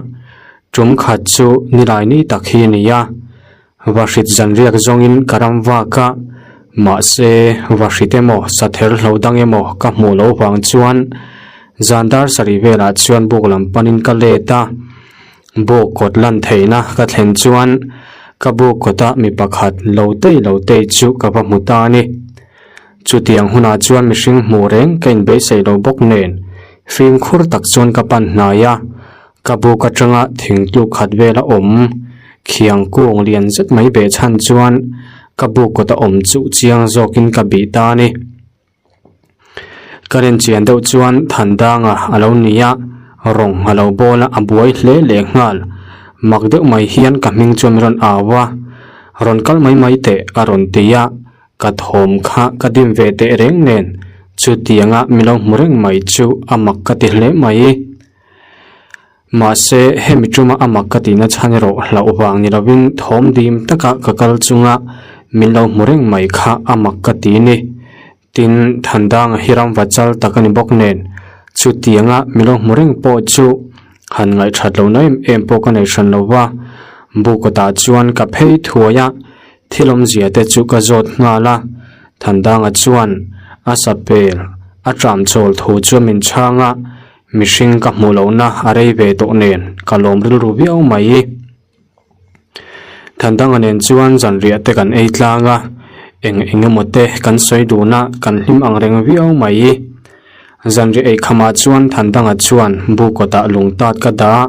Tum khat chu nilai ni tak hi a ni a, vahrit zanriak zawngin ka ram vak a, mahse vahrit emaw sather hlo dang emaw ka hmuh loh vang chuan zan dar sarih velah chuan buk lam panin ka let a, buk kawt lan theihna ka thlen chuan ka buk kawta mi pakhat lo tei lo tei chu ka va hmu ta a ni. Chutiang hunah chuan mihring hmuh reng ka inbeisei lo bawk nen fimkhur tak chuan ka pan hnai a, Ka buk atanga thingtluk khat vel a awm. Khiang kung lian zet mai beh chhan chuan ka buk kawt a awm chuh chiang zawkin ka bih ta a ni. Ka rin chian deuh chuan Thandanga a lo ni a, rawng a lo bawl a, a buai hle leh nghal. Mak deuh mai hian ka hming chuan min rawn au a, Rawn kal mai mai teh a rawn ti a, ka thawm kha ka dim ve teh reng nen chutianga min lo hmu reng mai chu a mak ka ti hle mai. Mahse, hemi tuma a mak ka tihna chhan erawh hlauh vang ni lovin thawm dim taka ka kal chunga min lo hmu reng mai kha a mak ka ti ni. Tin, Thandanga hi ram va chal tak a ni bawk nen, chutianga min lo hmu reng pawh chu han ngaihthat lohna em em pawh ka nei hran lo va. Bukawtah chuan ka phei thuai a, Thil awmzia te chu ka zawt nghal a, Thandanga chuan a sapel a tram chawl thu chu min chhang a, mihring ka hmuh lohna a rei ve tawh nen ka lawm rilru viau mai. Thandanga nen chuan zanriah te kan ei tlang a, eng eng emaw te kan sawi dun a, kan hlim ang reng viau mai. Zanriah ei khamah chuan Thandanga chuan bu kawtah lung tat ka dah a.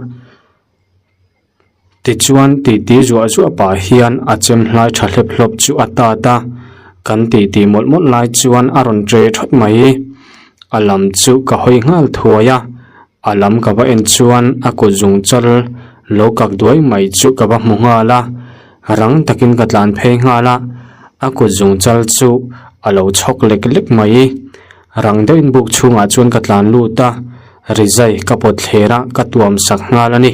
Tichuan titi zuah zuah pah hian a chem hlai tha hlep hlawp chu a tat a, kan titi mawlh mawlh lai chuan a rawn ṭe ṭhawt mai. A lam chu ka hawi nghal thuai a, a lam ka va en chuan a kut zung chal lo kak duai mai chu ka va hmu nghal a, rang takin ka tlan phei nghal a, a kut zung chal chu a lo chhawk lek lek mai. Rang deuhin buk chhungah chuan ka tlan lut a, rizai ka pawt thler a, ka tuam sak nghal a ni.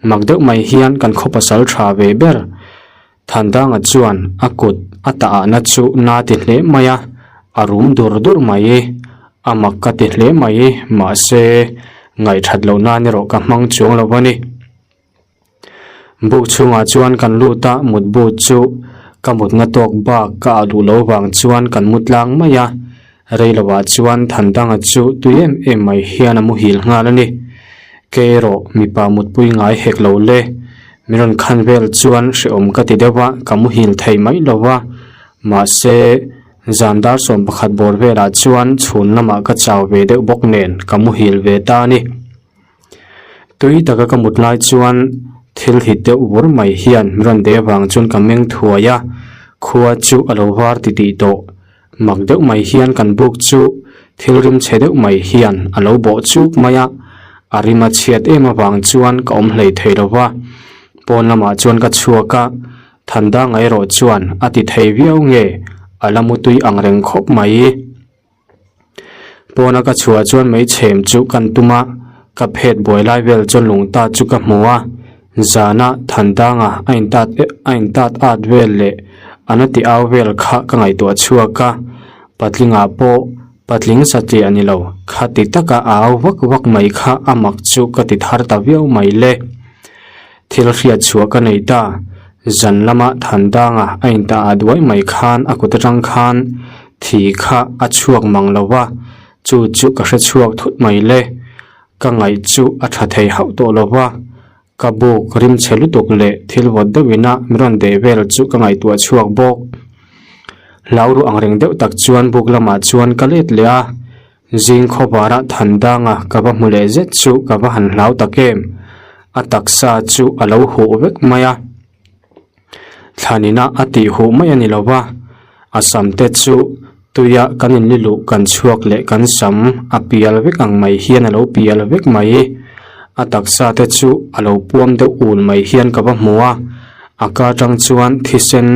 Mak deuh mai hian kan khaw pasal tha ve ber. Thandanga chuan a kut a tah ahna chu na ti hle mai a, a rum dur dur mai. A mak ka ti hle mai, mahse ngaihthat loh nan erawh ka hmang chuang lo a ni. Buk chhungah chuan kan lut a, mutbu chu ka mutna tawk bak ka ah duh lo vang chuan kan mu tlang mai a, reiloah chuan Thandanga chu tui em em mai hian a muhil nghal a ni. Kei erawh mipa mutpui ngai hek lo le, min rawn khan vel chuan hrehawm ka ti deuh a, ka muhil thei mai lo va, mahse zan dar 11 bawr velah chuan chhun lamah ka chau ve deuh bawk nen ka muhil ve ta a ni. Tui taka ka mut lai chuan thil hit deuh vur mai hian min rawn deh avang chuan ka meng thuai a, khua chu a lo var titih tawh. Mak deuh mai hian kan buk chu thil rim chhe deuh mai hian a lo bawh chuk mai a, a rim a chhiat em avang chuan ka awm hlei thei lo va. Pawn lamah chuan ka chhuak a, Thandanga erawh chuan a ti thei viau nge a la mutui ang reng khawp mai. Pawna ka chhuah chuan mei chhem chu kan tum a, ka phet buai lai vel chuan lung ta chu ka hmu a, zana Thandanga a intat a intat at vel leh a na ti au vel kha ka ngaihtuah chhuak a, patlingah pawh patling satliah a ni lo, khati taka a au vak vak mai kha a mak chu ka ti thar ta viau mai le. Thil hriat chhuah ka nei ta, zan lama Thandanga a intah ah duai mai khan a kut atang khan thi kha a chhuak mang lo va, chu chu ka hre chhuak thut mai le. Ka ngaih chu a tha thei hauh tawh lo va, ka buk rim chhe lutuk leh thil vawt deuhin a min rawn deh vel chu ka ngaihtuah chhuak bawk. Hlau ru ang reng deuh tak chuan buk lamah chuan ka let leh a, zing khawvarah Thandanga ka va hmu leh zet chu ka va han hlau tak em. A taksa chu a lo huh vek mai a. Thlanina a tih huh mai a ni lo va, a sam te chu tuia kan inli luh kan chhuak leh kan sam a pial vek ang mai hian a lo pial vek mai. A taksa te chu a lo puam deuh ul mai hian ka va hmu a, a ka atang chuan thisen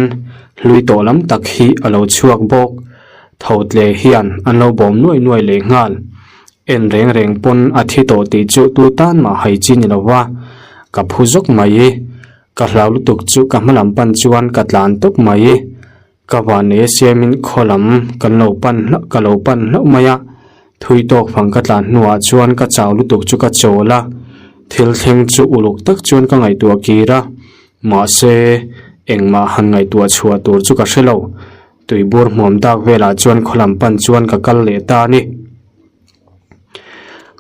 hlui tawh lam tak hi a lo chhuak bawk. Tho tle hian an lo bawm nuai nuai leh nghal. En reng reng pawn a thi tawh tih chu tu tan mah hai chi ni lo va, ka phu zawk mai. Ka hlau lutuk chu ka hma lam pan chuan ka tlan tawp mai. Ka vanei a siamin khaw lam kan lo pan hlauh ka lo pan hlauh mai a. Thui tawk fang ka tlan hnuah chuan ka chau lutuk chu ka chawl a. Thil thleng chu uluk tak chuan ka ngaihtuah kir a. Mahse, engmah han ngaihtuah chhuah tur chu ka hre lo. Tuibur hmuam dak velah chuan khaw lam pan chuan ka kal leh ta a ni.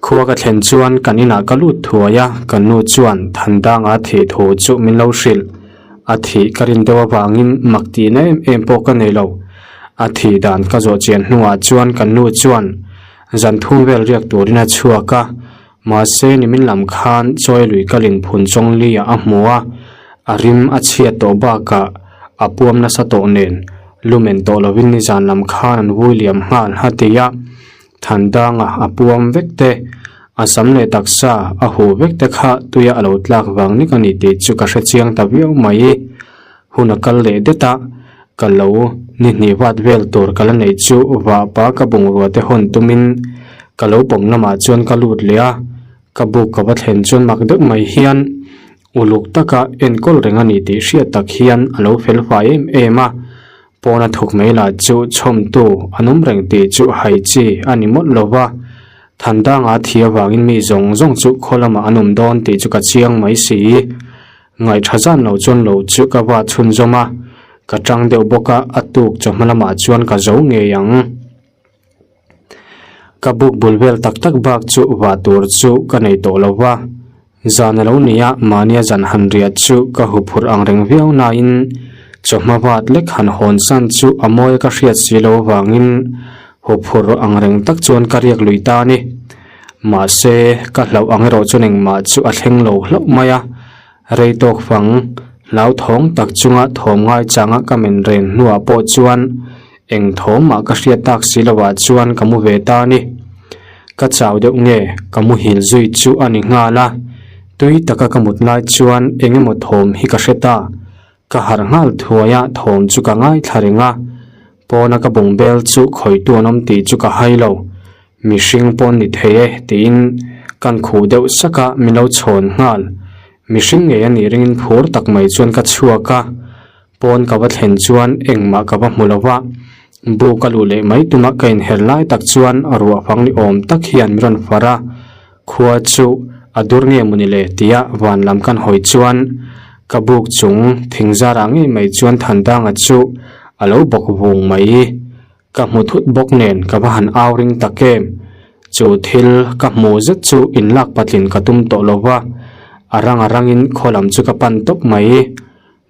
Khua ka thlen chuan kan inah ka lut thuai a, ka nu chuan Thandanga thih thu chu min lo hrilh. A thih ka rin deuh avangin mak tihna em em pawh ka nei lo. A thih dan ka zawh chian hnuah chuan ka nu chuan zan thum vel riak turin a chhuak a, mahse nimin lam khan chawi lui kalin phun chawng liah a hmu a, a rim a chhiat tawh bakah a puam nasa tawh nen lumen tawh lovin nizan lam khan an vui liam nghal a ti a. Thandanga a puam vek te, a sam leh taksa a huh vek te kha tuia a lo tlak vang nek a ni tih chu ka hre chiang ta viau mai. Hun a kal leh det a, ka lo ni hnih vat vel tur ka la neih chu vahpa ka bungrua te hawn tumin ka lo pawm lamah chuan ka lut leh a, ka buk ka va thlen chuan mak deuh mai hian uluk taka enkawl reng a ni tih hriat tak hian a lo fel fai em em a. Pawna thawk mai lah chu chhawmtu an awm reng tih chu hai chi a ni mawlh lo va, Thandanga thi avangin mi zawng zawng chu khaw lamah an awm dawn tih chu ka chiang mai si. Ngaihṭha zan lo chuan lo chu ka va chhunzawm a, ka ṭang deuh bawk a, a tuk chawhma lamah chuan ka zo ngei ang. Ka buk bul vel tak tak bak chu vah tur chu ka nei tawh lo va, zan a lo ni a, mahnia zan han riah chu ka huphurh ang reng viau nain chawhma vat lek han hawn san chu a mawi ka hriat si lo avangin huphurh ang reng tak chuan ka riak lui ta a ni. Mahse, ka hlauh ang erawh chuan engmah chu a thleng lo hlauh mai a, Rei tawk fang, hlauthawng tak chunga thawm ngai changa ka men ren hnuah pawh chuan eng thawm mah ka hriat tak si lovah chuan ka mu ve ta a ni. Ka chau deuh nge ka muhil zui chu a ni nghal a, tui taka ka mut lai chuan eng emaw thawm hi ka hre ta. Ka harh nghal thuai a, thawm chu ka ngaithla reng a, pawna ka bung bel chu khawitu an awm tih chu ka hai lo. Mihring pawn ni thei e tiin kan khuh deuh sak a, min lo chhawn nghal. Mihring ngei a nih ringin phur tak mai chuan ka chhuak a, pawn ka va thlen chuan engmah ka va hmu lo va, bu ka luh leh mai tuma ka inher lai tak chuan ruah fang ni awm tak hian min rawn far a, khua chu a dur nge maw ni le tia van lam kan hawi chuan ka buk chung thing zarah ngei mai chuan Thandanga chu a lo bawk vung mai. Ka hmu thut bawk nen ka va han au ring tak em. Chu thil ka hmu zet chu inlak patlin ka tum tawh lo va, a rang a rangin khaw lam chu ka pan tawp mai.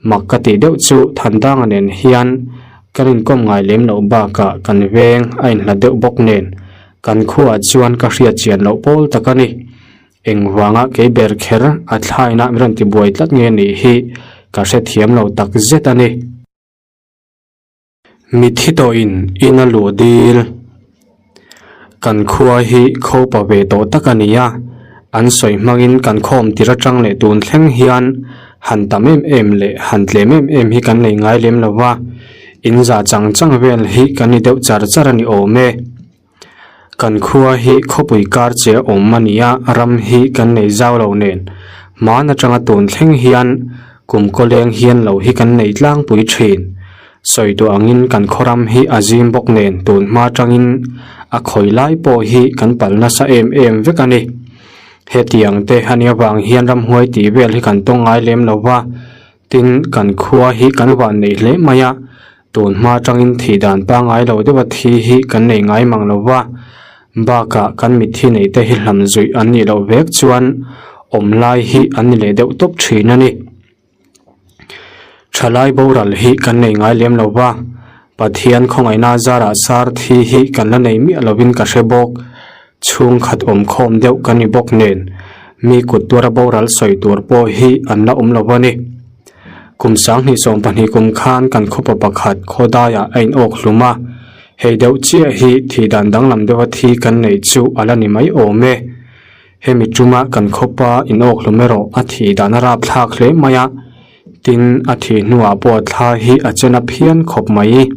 Mak ka tih deuh chu Thandanga nen hian kan inkawm ngai lem loh bakah kan veng a inhlat deuh bawk nen kan khuaah chuan ka hriat chian loh pawl tak a ni. Engvanga kei ber kher a thlaina min rawn tibuai tlat nge nih hi ka hrethiam lo tak zet a ni. Mitthi tawhin in a luh dil. Kan khua hi khopa ve tawh tak a ni a, an sawi hmangin kan khawm tir atang leh tun thleng hian han tam em em leh han tlem em em hi kan nei ngai lem lo va, in za chang chang vel hi kan ni deuh char char a ni awm e. Kan khua hi khawpui kar che awm a ni a, ram hi kan nei zau lo nen. Hman atanga tun thleng hian kum kawleng hian lo hi kan nei tlangpui thin. Sawi duh angin kan khaw ram hi a zim bawk nen tun hma atangin a khawi lai pawh hi kan pal nasa em em vek a ni. Hetiang te a nih avang hian ramhuai tih vel hi kan tawng ngai lem lo va, tin kan khua hi kan van neih hle mai a. Tun hma atangin thih dan pangngai lo deuha thi hi kan nei ngai mang lo va, bakah kan mitthi neih te hi hlam zuih an nih loh vek chuan awm lai hi an ni leh deuh tawp thin a ni. Thalai boral hi kan nei ngai lem lo va, Pathian khawngaihna zarah sar thi hi kan la nei miah lovin ka hre bawk. Chhungkhat awm khawm deuh kan ni bawk nen mi kut tuara boral sawi tur pawh hi an la awm lo a ni. Kum 2020 kum khan kan khawpa pakhat khawdaiah a inawk hlum a, hei deuh chiah hi thih dan danglam deuha thi kan neih chu a la ni mai awm e. Hemi tuma kan khawpa inawk hlum erawh a thih dan a rapthlak hle mai a, tin a thih hnuah pawh thla hi a chen a phian khawp mai.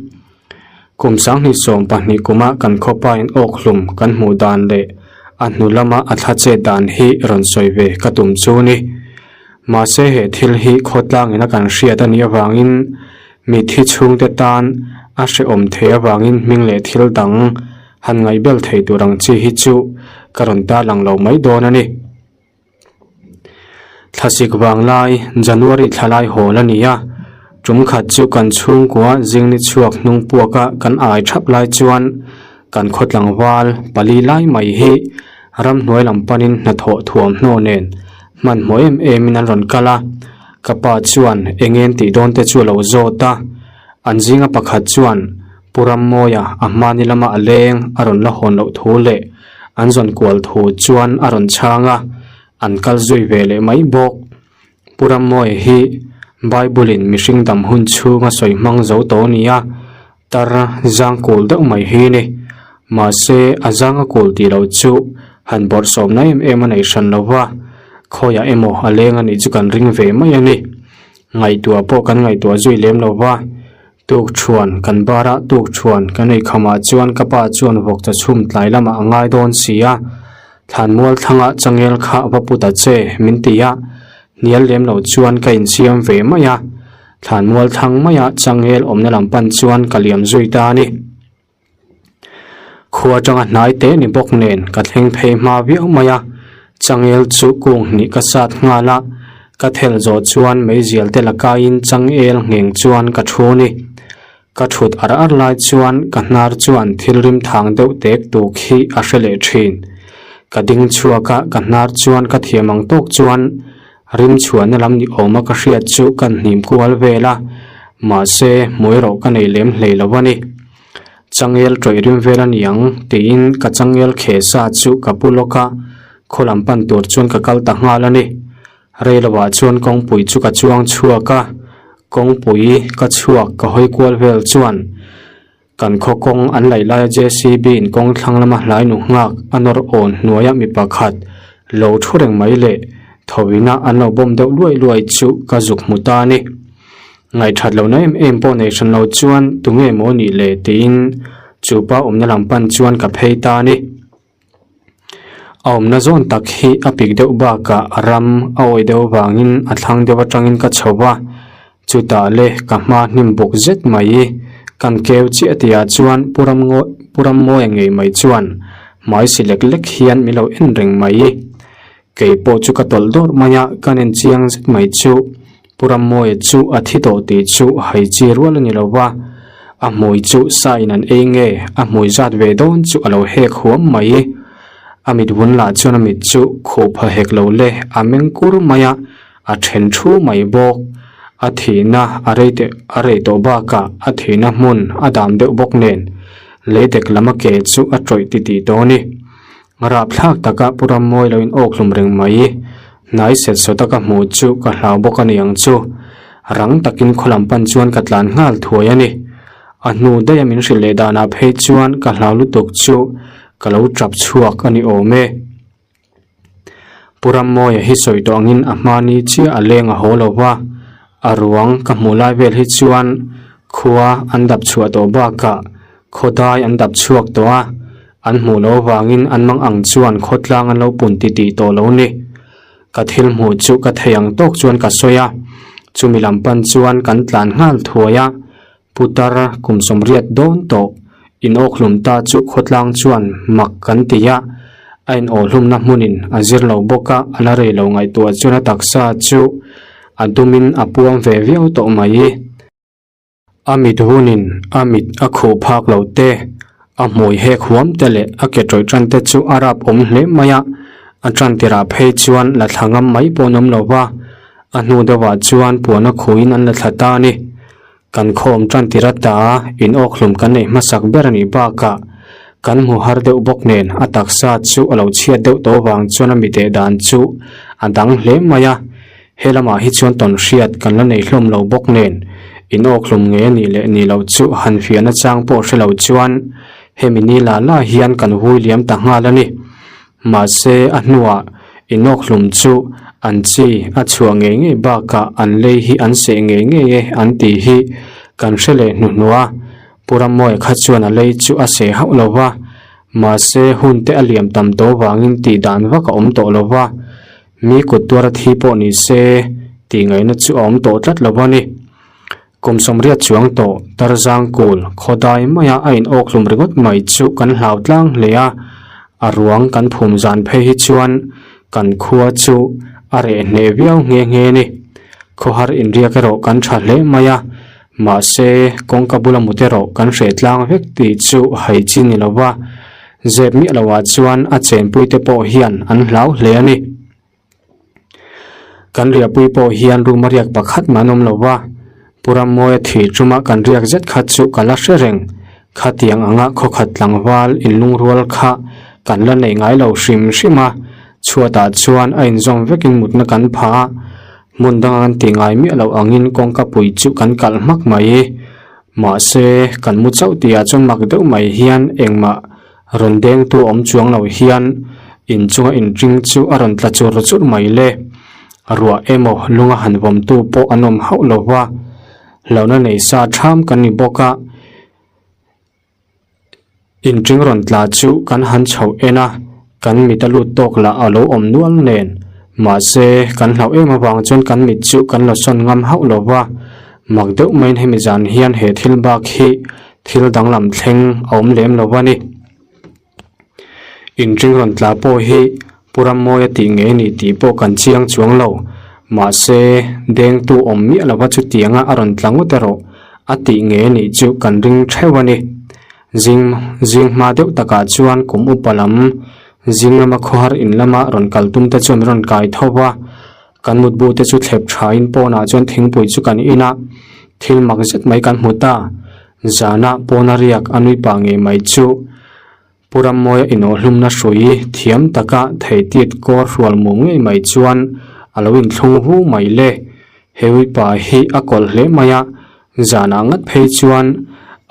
Kum 2020 kuma kan khawpa inawk hlum kan hmuh dan leh a hnu lama a thla chet dan hi rawn sawi ve ka tum chu ni. Mahse he thil hi khawtlangin a kan hriat a nih avangin mitthi chhungte tan a hrehawm theih avangin hming leh thil dang han ngaihbel thei tur ang chi hi chu ka rawn tarlang lo mai dawn a ni. Thlasik vang lai January thla lai hawl a ni a, tum khat chu kan chhungkua zingni chhuak hnung puaka kan ai thap lai chuan kan khaw tlangval pali lai mai hi ramhnuai lam panin hnathawh thuamhnaw nen hmanhmawh em emin an rawn kal a, ka pa chuan eng en tih dawn te chu a lo zawt a, an zinga pakhat chuan Pu Rammawia a hmani lama a leng a rawn la hawn loh thu leh an zawn kual thu chuan a rawn chhang a, an kal zui ve leh mai bawk. Pu Rammawia hi Bible in mihring dam hun chhunga sawi hmang zo tawh a ni a, tar zang kul deuh mai hi ni. Mahse a zang a kul tih loh chu han bawrhsawmna em em a nei hran lo va, khawiah emaw a leng a nih chu kan ring ve mai a ni. Ngaihtuah pawh kan ngaihtuah zui lem lo va, Tukṭhuan kan barah tukṭhuan kan ei khamah chuan ka pa chuan vawkcha chhum tlai lamah a ngai dawn si a, thlanmual thlangah changel kha va pu ta che min ti a, hnial lem lo chuan ka insiam ve mai a, thlanmual thlang maiah changel awmna lam pan chuan ka liam zui ta a ni. Khua atanga hnai te ni bawk nen ka thleng phei hma viau mai a, changel chu kung hnih ka sat nghal a, ka thel zawh chuan meizial te la kaiin changel ngheng chuan ka thu ni. Ka thut ar ar lai chuan ka hnar chuan thil rim thang deuh tek tuk hi a hre leh thin. Ka ding chhuak a, ka hnar chuan ka thiam ang tawk chuan rim chhuahna lam ni awma ka hriat chu kan hnim kual vel a, mahse hmuh erawh ka nei lem hlei lo a ni. Changel tawih rim vel a ni ang tiin ka changel kheh sa chu ka pu lawk a, khaw lam pan tur chuan ka kal ta nghal a ni. Rei lovah chuan kawngpui chu ka chuang chhuak a, kawngpui ka chhuak ka hawi kual vel chuan kan khaw kawng an laih laia JCB in kawng thlang lama hlai nu nghak a nawr awn hnuaia mi pakhat lo thu reng mai leh thawina an lo bawm deuh luai luai chu ka zuk hmu ta a ni. Ngaihthat lohna em em pawh nei hran lo chuan tunge maw nih le tiin chu pa awmna lam pan chuan ka phei ta a ni. A awmna zawn tak hi a pik deuh bakah a ram a awih deuh avangin a thlang deuh atangin ka chho va, chutah le ka hma hnim buk zet mai kan keu chiah tihah chuan Pu Ramngaw Pu Rammawia ngei mai chuan hmai si lek lek hian min lo en reng mai. Kei pawh chu ka tawlh dawrh mai a, ka nen chiang zet mai chu Pu Rammawia chu a thi tawh tih chu hai chi rual a ni lo va, a hmui chu sa in an ei nge a hmui zat ve dawn chu a lo hek huam mai. A mit vun lah chuan a mit chu khuh pha hek lo le a meng kur mai a, a then thu mai bawk. A thihna a rei teh a rei tawh bakah a thihna hmun a dam deuh bawk nen leidek lam a ke chu a tawih titih tawh a ni. Rapthlak taka Pu Rammawi lo in awk hlum reng mai. Hnai set sawta ka hmuh chu ka hlau bawk a ni ang chu. Rang takin khaw lam pan chuan ka tlan nghal thuai a ni. A hnu daih a min hrilh leh danah phei chuan ka hlau lutuk chu ka lo tap chhuak a ni awm e. Pu Rammawia hi sawi tawh angin a hmani chiah a leng a haw lo va, a ruang ka hmuh lai vel hi chuan khua an dap chhuah tawh bakah khawdai an dap chhuak tawh a, An hmuh loh avangin an mang ang chuan khawtlang an lo pun titih tawh lo ni. Ka thil hmuh chu ka thei ang tawk chuan ka sawi a, chumi lam pan chuan kan tlan nghal thuai a, Putar kum sawmriat dawn tawh in awkhlum ta chu khawtlang chuan mak kan ti a, a in awhlumna hmunin a zir lo bawk a, a la rei lo ngaihtuah chuan a taksa chu a dumin a puang ve viau tawh mai. A mit hunin a mit a khuh phak lo te, a hmui hek huam te leh a ke tawih tan te chu a rap awm hle mai a, a tan tirah phei chuan la thla ngam mai pawh an awm lo va, a hnu deuhah chuan puan a khuhin an la thla ta a ni. Kan khawm tan tir ata in awkhlum kan neih hmasak ber a nih bakah kan hmu har deuh bawk nen a taksa chu a lo chhiat deuh tawh vang chuan a miteh dan chu a dang hle mai a. He lamah hi chuan tawn hriat kan la nei hlawm lo bawk nen in awkhlum nge a nih leh nih loh chu han fiahna chang pawh hre lo chuan hemi ni la la hian kan vui liam ta nghal a ni. Mahse a hnuah inawkhlum chu an chi a chhuah ngei ngei bakah an lei hi an seh ngei ngei e an tih hi kan hre leh hnuhnuh a, Pu Ramawia kha chuan a lei chu a seh hauh lo va, mahse hun te a liam tam tawh vangin tih dan vak a awm tawh lo va, mi kut tuara thi pawh ni se tih ngaihna chu a awm tawh tlat lo a ni. Kum sawmriat chuang tawh Tarzang kul khawdai maia a in awkhlum ringawt mai chu kan hlau tlang hle a, a ruang kan phum zan phei hi chuan kan khua chu a reh hneh viau nghe nghe a ni. Khawhar inriak erawh kan tha hle mai a, mahse kawngka bula mut erawh kan hreh tlang vek tih chu hai chi ni lova, zep miah loah chuan a chenpuite pawh hian an hlau hle a ni. Kan riahpui pawh hian room a riak pakhat mah an awm lo va, Pu Rammawia thih ṭuma kan riak zet kha chu ka la hre reng. Khatiang anga khawkhat tlangval inlungrual kha kan la neih ngai lo hrim hrim a, chhuatah chuan a inzawm vekin mutna kan pha a, hmun danga kan tih ngai miah loh angin kawngka pui chu kan kalh hmak mai. Mahse, kan mu chauh tihah chuan mak deuh mai hian engmah Rawn dengtu awm chuang lo hian inchunga inring chu a rawn tla chur chur mai le. Ruah emaw lunga han vawmtu pawh an awm hauh lo va, hlauhna nei sa ṭham kan ni bawk a. Inring rawn tla chu kan han chhoh en a, kan mit a lut tawk lah a lo awm nual nen. Mahse, kan hlauh em avang chuan kan mit chu kan la sawn ngam hauh lo va. Mak deuh maiin hemi zan hian he thil bak hi Thil danglam thleng a awm lem lo a ni. Inring rawn tla pawh hi Pu Rammawia tih ngei ni tih pawh kan chiang chuang lo. Mahse, dengtu awm miah lova chutianga a rawn tla ngawt erawh a tih ngei nih chu kan ring theuh a ni. Zing zing hma deuh takah chuan kum upa lam zing lama khawhar in lama rawn kal tum te chuan rawn kai tho va. Kan mutbu te chu thlep thain pawnah chuan thingpui chu kan in a, thil mak zet mai kan hmu ta. Zana pawna riak a nui pah ngei mai chu Pu Rammawia inawhhlumna hrui thiam taka theitit kawr hrual mum ngei mai chuan a lo inthlung hu mai le. He uipa hi a kawlh hle mai a, zanah ngat phei chuan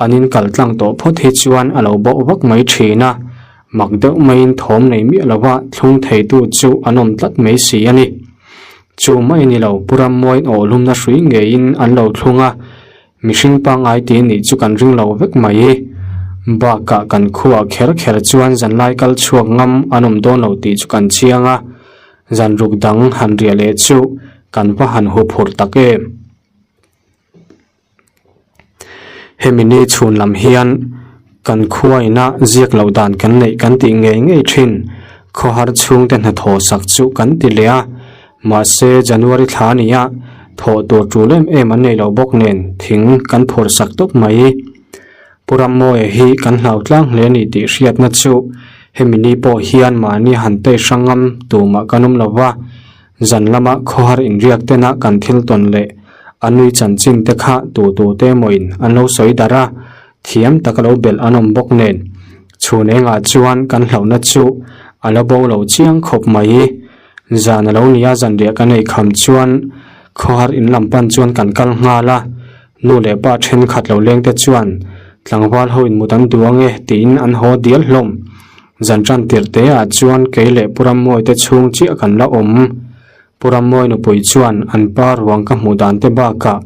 an in kal tlang tawh phawt hi chuan a lo bawh vak mai thin a, mak deuh maiin thawm nei miah lova thlung theitu chu an awm tlat mai si a ni. Chu mai a ni lo, Pu Rammawiin awhlumna hrui ngeiin an lo thlung a, mihring pangngai tih nih chu kan ring lo vek mai. Bakah kan khuaah kher kher chuan zanlai kal chhuak ngam an awm dawn lo tih chu kan chiang a, zan ruk dang han riah leh chu kan va han huphurh tak em. Hemi ni chhun lam hian kan khuaina ziak loh dan kan neih kan tih ngei ngei thin. Khawhar chhungte hnathawh sak chu kan ti leh a, mahse January thla a ni a, thawh tur tul em em an nei lo bawk nen thing kan phur sak tawp mai. Pu Rammawia hi kan hlau tlang hle a ni tih hriatna chu hemi ni pawh hian mahni han tei hrang ngam tumah kan awm lo va, Zan lama khawhar inriak tena kan thil tawn leh a nui chanchin te kha tu tu te mawin an lo sawi darh a, thiam taka lo belh an awm bawk nen. Chhun engah chuan kan hlauhna chu a la bo lo chiang khawp mai. Zan a lo nia zanriah kan ei kham chuan khawhar in lam pan chuan kan kal nghal a, nu leh pa thenkhat lo leng te chuan tlangval ho in mut an duh ange tiin an haw dial hlawm. Zan tan tirh te ah chuan kei leh Pu Rammawi te chhung chiah kan la awm. Pu Rammawi nupui chuan an pa ruang ka hmuh dan te bakah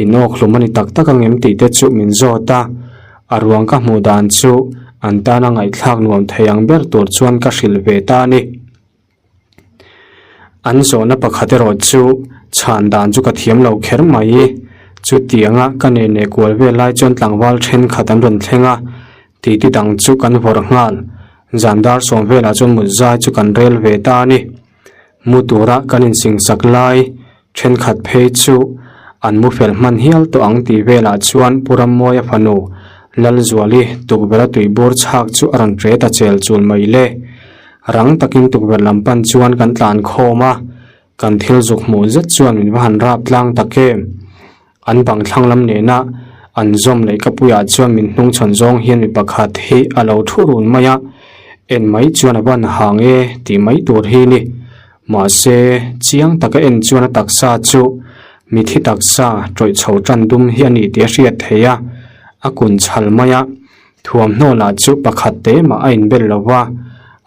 in awk hlum a ni tak tak angem tih te chu min zawt a. A ruang ka hmuh dan chu an tana ngaihthlak nuam thei ang ber tur chuan ka hrilh ve ta a ni. An zawhna pakhat erawh chu chhan dan chu ka thiam lo kher mai. Chutianga ka nene kual vel lai chuan tlangval thenkhat an rawn thleng a, titi dang chu kan vawrh nghal. Zan dar sawm velah chuan mut zai chu kan rel ve ta a ni. Mu tura kan insingsak lai thenkhat phei chu an mu fel hman hial tawh ang tih velah chuan Pu Rammawia fanu Lalzuali tukverh a tuibur chhak chu a rawn ṭe ta chel chul mai le. Rang takin tukverh lam pan chuan kan tlan khawm a, kan thil zuk hmuh zet chuan min va han rap tlang tak em. An bang thlang lam nena an zawm leihkapuiah chuan min hnungchhawn zawng hian mi pakhat hi a lo thu run mai a, en mai chuan a ban hang e tih mai tur hi ni. Mahse, chiang taka en chuan a taksa chu mithi taksa tawih chho tan dum hi a ni tih a hriat theih a, a kun chhal mai a. Thuamhnaw lah chu pakhat te mah a inbel lo va,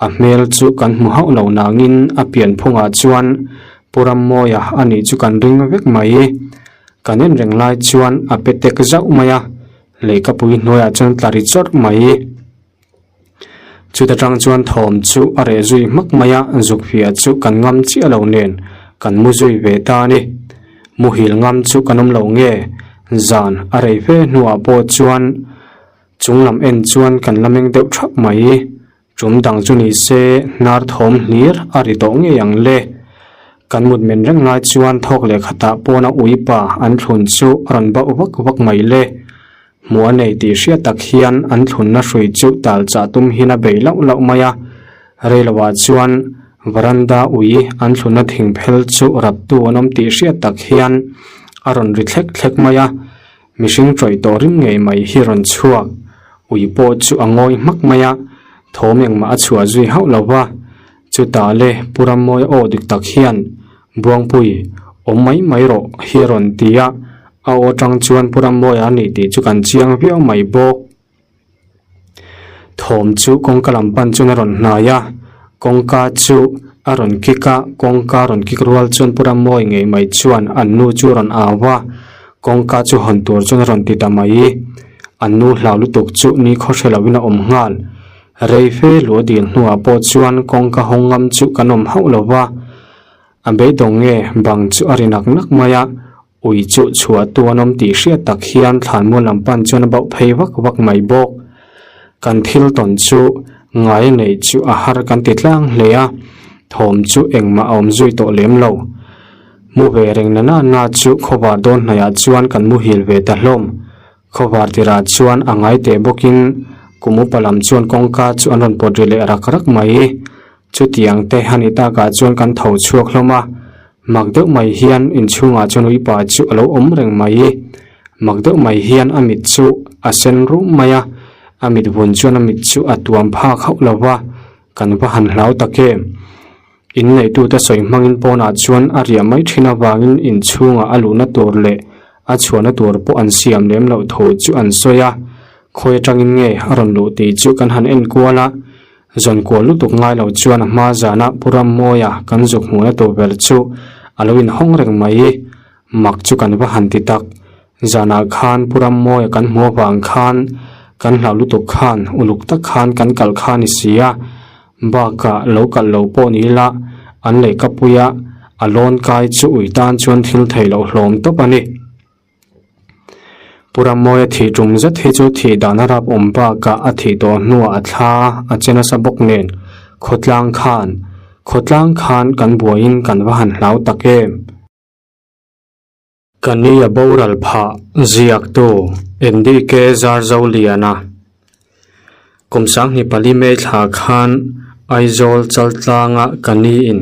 a hmel chu kan hmu hauh lo nangin a pianphungah chuan Pu Rammawia a nih chu kan ring vek mai. Kan en reng lai chuan a pe tek zauh mai a, lehkapui hnuaiah chuan tla ri chawrh mai. Chuta tang chuan thawm chu a reh zui hmak mai a, zukfiah chu kan ngam chiah lo nen kan mu zui ve ta a ni. Muhil ngam chu kan awm lo nge? Zan a rei fe hnuah pawh chuan chung lam en chuan kan la meng deuh thap mai. Tum dang chu ni se hnar thawm hlir a ri tawh ngei ang le. Kan mut men reng lai chuan thawk leh khatah pawna uipa an thlun chu a rawn bauh vak vak mai le. Hmuh a nei tih hriat tak hian an thlunna hrui chu tal chah tum hian a bei lauh lauh mai a. Reiloah chuan varanda ui an thlunna thing phel chu raptu an awm tih hriat tak hian a rawn ri thlek thlek mai a. Mihring tawih tawh rim ngei mai hi rawn chhuak. Ui pawh chu a ngawi hmak mai a, thawm engmah a chhuah zui hauh lo va. Chutah le Pu Rammawi aw dik tak hian, Buangpui, awm mai mai rawh hi a rawn ti a, a aw atang chuan Pu Rammawi a ni tih chu kan chiang viau mai bawk. Thawm chu kawngka lam pan chuan a rawn hnai a, kawngka chu a rawn kik a, kawngka rawn kik rual chuan Pu Rammawi ngei mai chuan an nu chu a rawn au a, kawngka chu hawn tur chuan a rawn ti ta mai. An nu hlau lutuk chu ni khaw hre loin a awm nghal. Rei fe luh a dil hnuah pawh chuan kawngka hawng ngam chu kan awm hauh lo va, a beidawng nge bang chu a ri nak nak mai a, ui chu chhuah tu an awm tih hriat tak hian thlanmual lam pan chuan a bauh phei vak vak mai bawk. Kan thil tawn chu ngai a neih chu a har kan ti tlang hle a, thawm chu engmah a awm zui tawh lem lo. Mu ve reng na na na chu khawvar dawn hnaihah chuan kan muhil ve ta hlawm. Khawvar tirah chuan a ngai teh bawkin kum upa lam chuan kawngka chu an rawn pawt ri leh rak rak mai. Chutiang te a ni takah chuan kan tho chhuak hlawm a, mak deuh mai hian inchhungah chuan uipa chu a lo awm reng mai. Mak deuh mai hian a mit chu a sen rum mai a, a mit vun chuan a mit chu a tuam phak hauh lo va, kan va han hlau tak em. Inneihtute sawi hmangin pawnah chuan a riah mai thin avangin inchhungah a luhna tur leh a chhuahna tur pawh an siam lem loh thu chu an sawi a, khawi atangin nge a rawn luh tih chu kan han en kual a, zawn kual lutuk ngai lo chuan a hma zana Pu Rammawia kan zuk hmuhna tur ber chu a lo inhawng reng mai. Mak chu kan va han ti tak. Zanah khan Pu Rammawia kan hmuh avang khan kan hlau lutuk khan uluk tak khan kan kalh kha a ni si a, Bakah lo kalh lo pawh ni ila, an lehkapuia a lawn kai chu ui tan chuan thil thei loh hlawm tawp a ni. Pu Rammawia thih tum zet hi chu thih dan a rap awm bakah a thih tawh hnuah a thla a che nasa bawk nen khawtlang khan khawtlang khan kan buaiin kan va han hlau tak em. Ka ni a boral phah ziaktu NDK Zarzoliana kum 2004 May thla khan Aizawl Chaltlanga ka ni in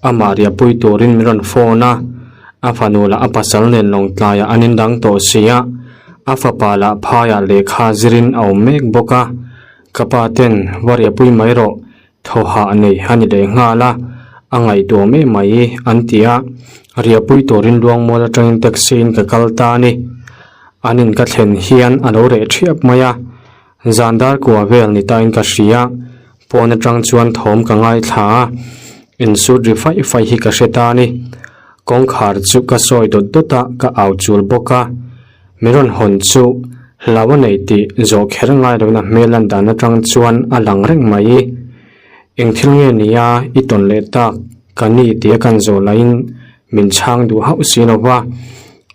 amah riahpui turin min rawn phone a, a fanu lah a pasal nen lawngtlaiah an indang tawh si a, a fapa lah phaiah lehkha zirin a awm mek bawk a, ka pa ten va riahpui mai rawh Thaw hah nei a ni leh nghal a, a ngaihtuah em mai an ti a, riahpui turin Luangmual atangin taxi in ka kal ta a ni. An in ka thlen hian a lo reh thiap mai a, zan dar kua vel ni tain ka hria, pawn atang chuan thawm ka ngaithla a, insut ri faih faih hi ka hre ta a ni. Kawngkhar chu ka sawi dawt dawt a, ka au chul bawk a. Mi rawn hawn chu hlau a nei tih zawh kher ngai loin a hmel lan dan atang chuan a lang reng mai. Eng thil nge nia i tawn leh tak ka ni tia kan zawh laiin min chhang duh hauh si lo va,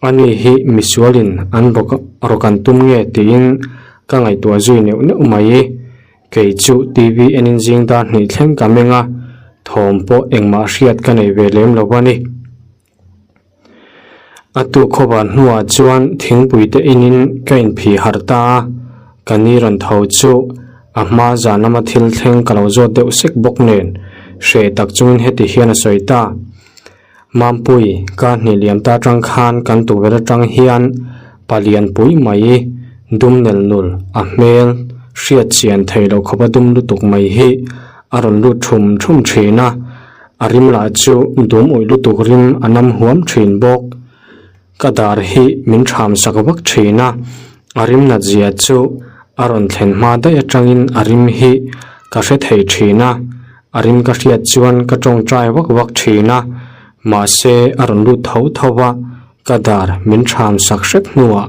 ani hi misualin an rawk rawk an tum nge tiin ka ngaihtuah zui neuh neuh mai. Kei chu TV enin zing dar hnih thleng ka meng a, thawm pawh engmah hriat ka nei ve lem lo a ni. A tuk khawvar hnuah chuan thingpui te inin ka inphih harh ta a, ka ni rawn tho chu a hma zan lama thil thleng ka lo zawt deuh sek bawk nen hreh tak chungin heti hian a sawi ta. Mampui, ka hnih liam ta atang khan kan tukverh atang hian palian pui mai dum nel nul a hmel hriat chian theih loh khawpa dum lutuk mai hi a rawn lut thum thum thin a, a rim lah chu dum uih lutuk rim a nam huam thin bawk. Ka dar hi min ṭham sak vak ṭhin a, a rim nat zia chu a rawn thlen hma daih aṭangin a rim hi ka hre thei ṭhin a, a rim ka hriat chuan ka ṭawngṭai vak vak ṭhin a, mahse a rawn lut tho tho a, ka dar min ṭham sak hrep hnuah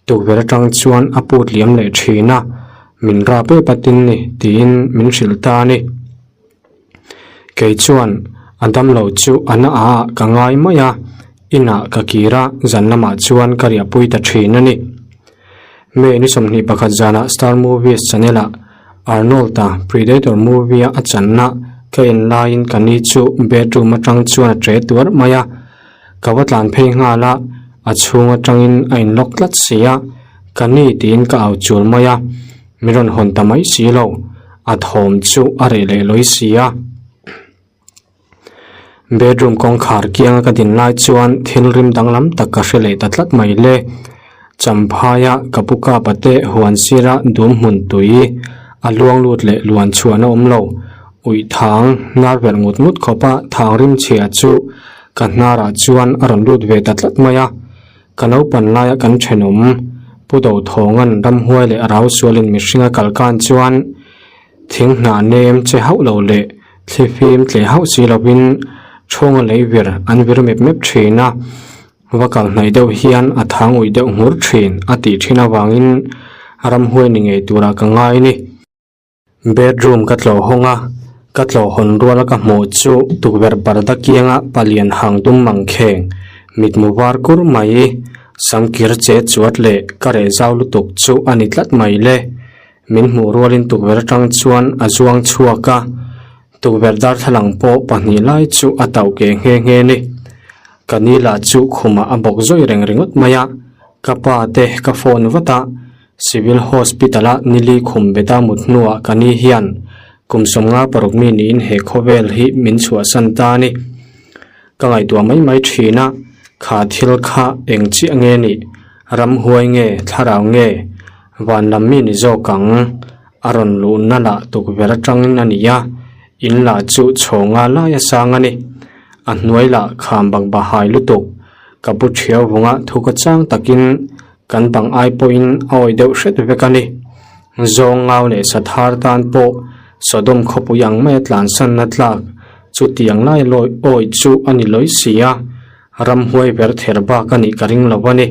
tukverh aṭang chuan a put liam leh ṭhin a, min rap ep atin ni tiin min hrilh ta a ni. Kei chuan a damlo chu a na ah ka ngai mai a, inah ka kir a, zan lamah chuan ka riahpui ta thin a ni. May ni 21 zanah Star Movies channel ah Arnold-a Predator movie a a channa ka en laiin ka ni chu bedroom atang chuan a tre tuar mai a, ka va tlan phei nghal a, a chhung atangin a inlock tlat si a, ka ni tiin ka au chul mai a. Mi rawn hawn ta mai si lo, a thawm chu a reh leh lawi si a. Bedroom kawngkhar kianga ka din lai chuan thil rim danglam tak ka hre leh ta tlat mai le. Champhaia ka pu kapa te huan sira dum hmun tui a luang lut leh luan chhuahna awm lo. Uih thang hnar verh ngut ngut khawpa thang rim chhia chu ka hnarah chuan a rawn lut ve ta tlat mai a. Ka naupan laia kan thenawm Pu Dothawnga'n ramhuai leh rau sualin mihring a kal kan chuan thing hnah nem che hauh lo leh thlifim tleh hauh si lovin chhawnga lei vir an vir mep mep thin a, va kal hnaih deuh hian a thang uih deuh nghur thin a tih thin avangin ramhuai ni ngei turah ka ngai a ni. Bedroom ka tlawh hawng a, ka tlawh hawn ruala ka hmuh chu tukverh parda kianga palian hang dum mangkheng mitmu var kur mai samkir che chuat leh ka reh zau lutuk chu a ni tlat mai le. Min hmuh rualin tukverh atang chuan a zuang chhuak a, tukverh darthlalang pawh pahnih lai chu a tauh keh nghe nghe ni. Ka ni lah chu khumah a bawk zawih reng ringawt mai a, ka pa te ka phone vat a, Civil Hospital-a nili khum beta mut hnuah ka ni hian kum 56 mi niin he khawvel hi min chhuahsan ta a ni. Ka ngaihtuah mai mai thin a, kha thil kha eng chiah nge nih, ramhuai nge, thlarau nge, van lam mi ni zawk ang, a rawn luhna lah tukverh atangin a ni a, in lah chu chhawnga laia sang a ni. A hnuai lah kham bakbahai lutuk, ka pu thiau vunga thu ka chang takin Kan bang ai pawhin a awih deuh hret vek a ni. Zawng ngau leh sathar tan pawh Sodom khawpui ang maia tlansanna tlak chutiang lai lawi awi chu a ni lawi si a, ramhuai ver ther bak a nih ka ring lo a ni.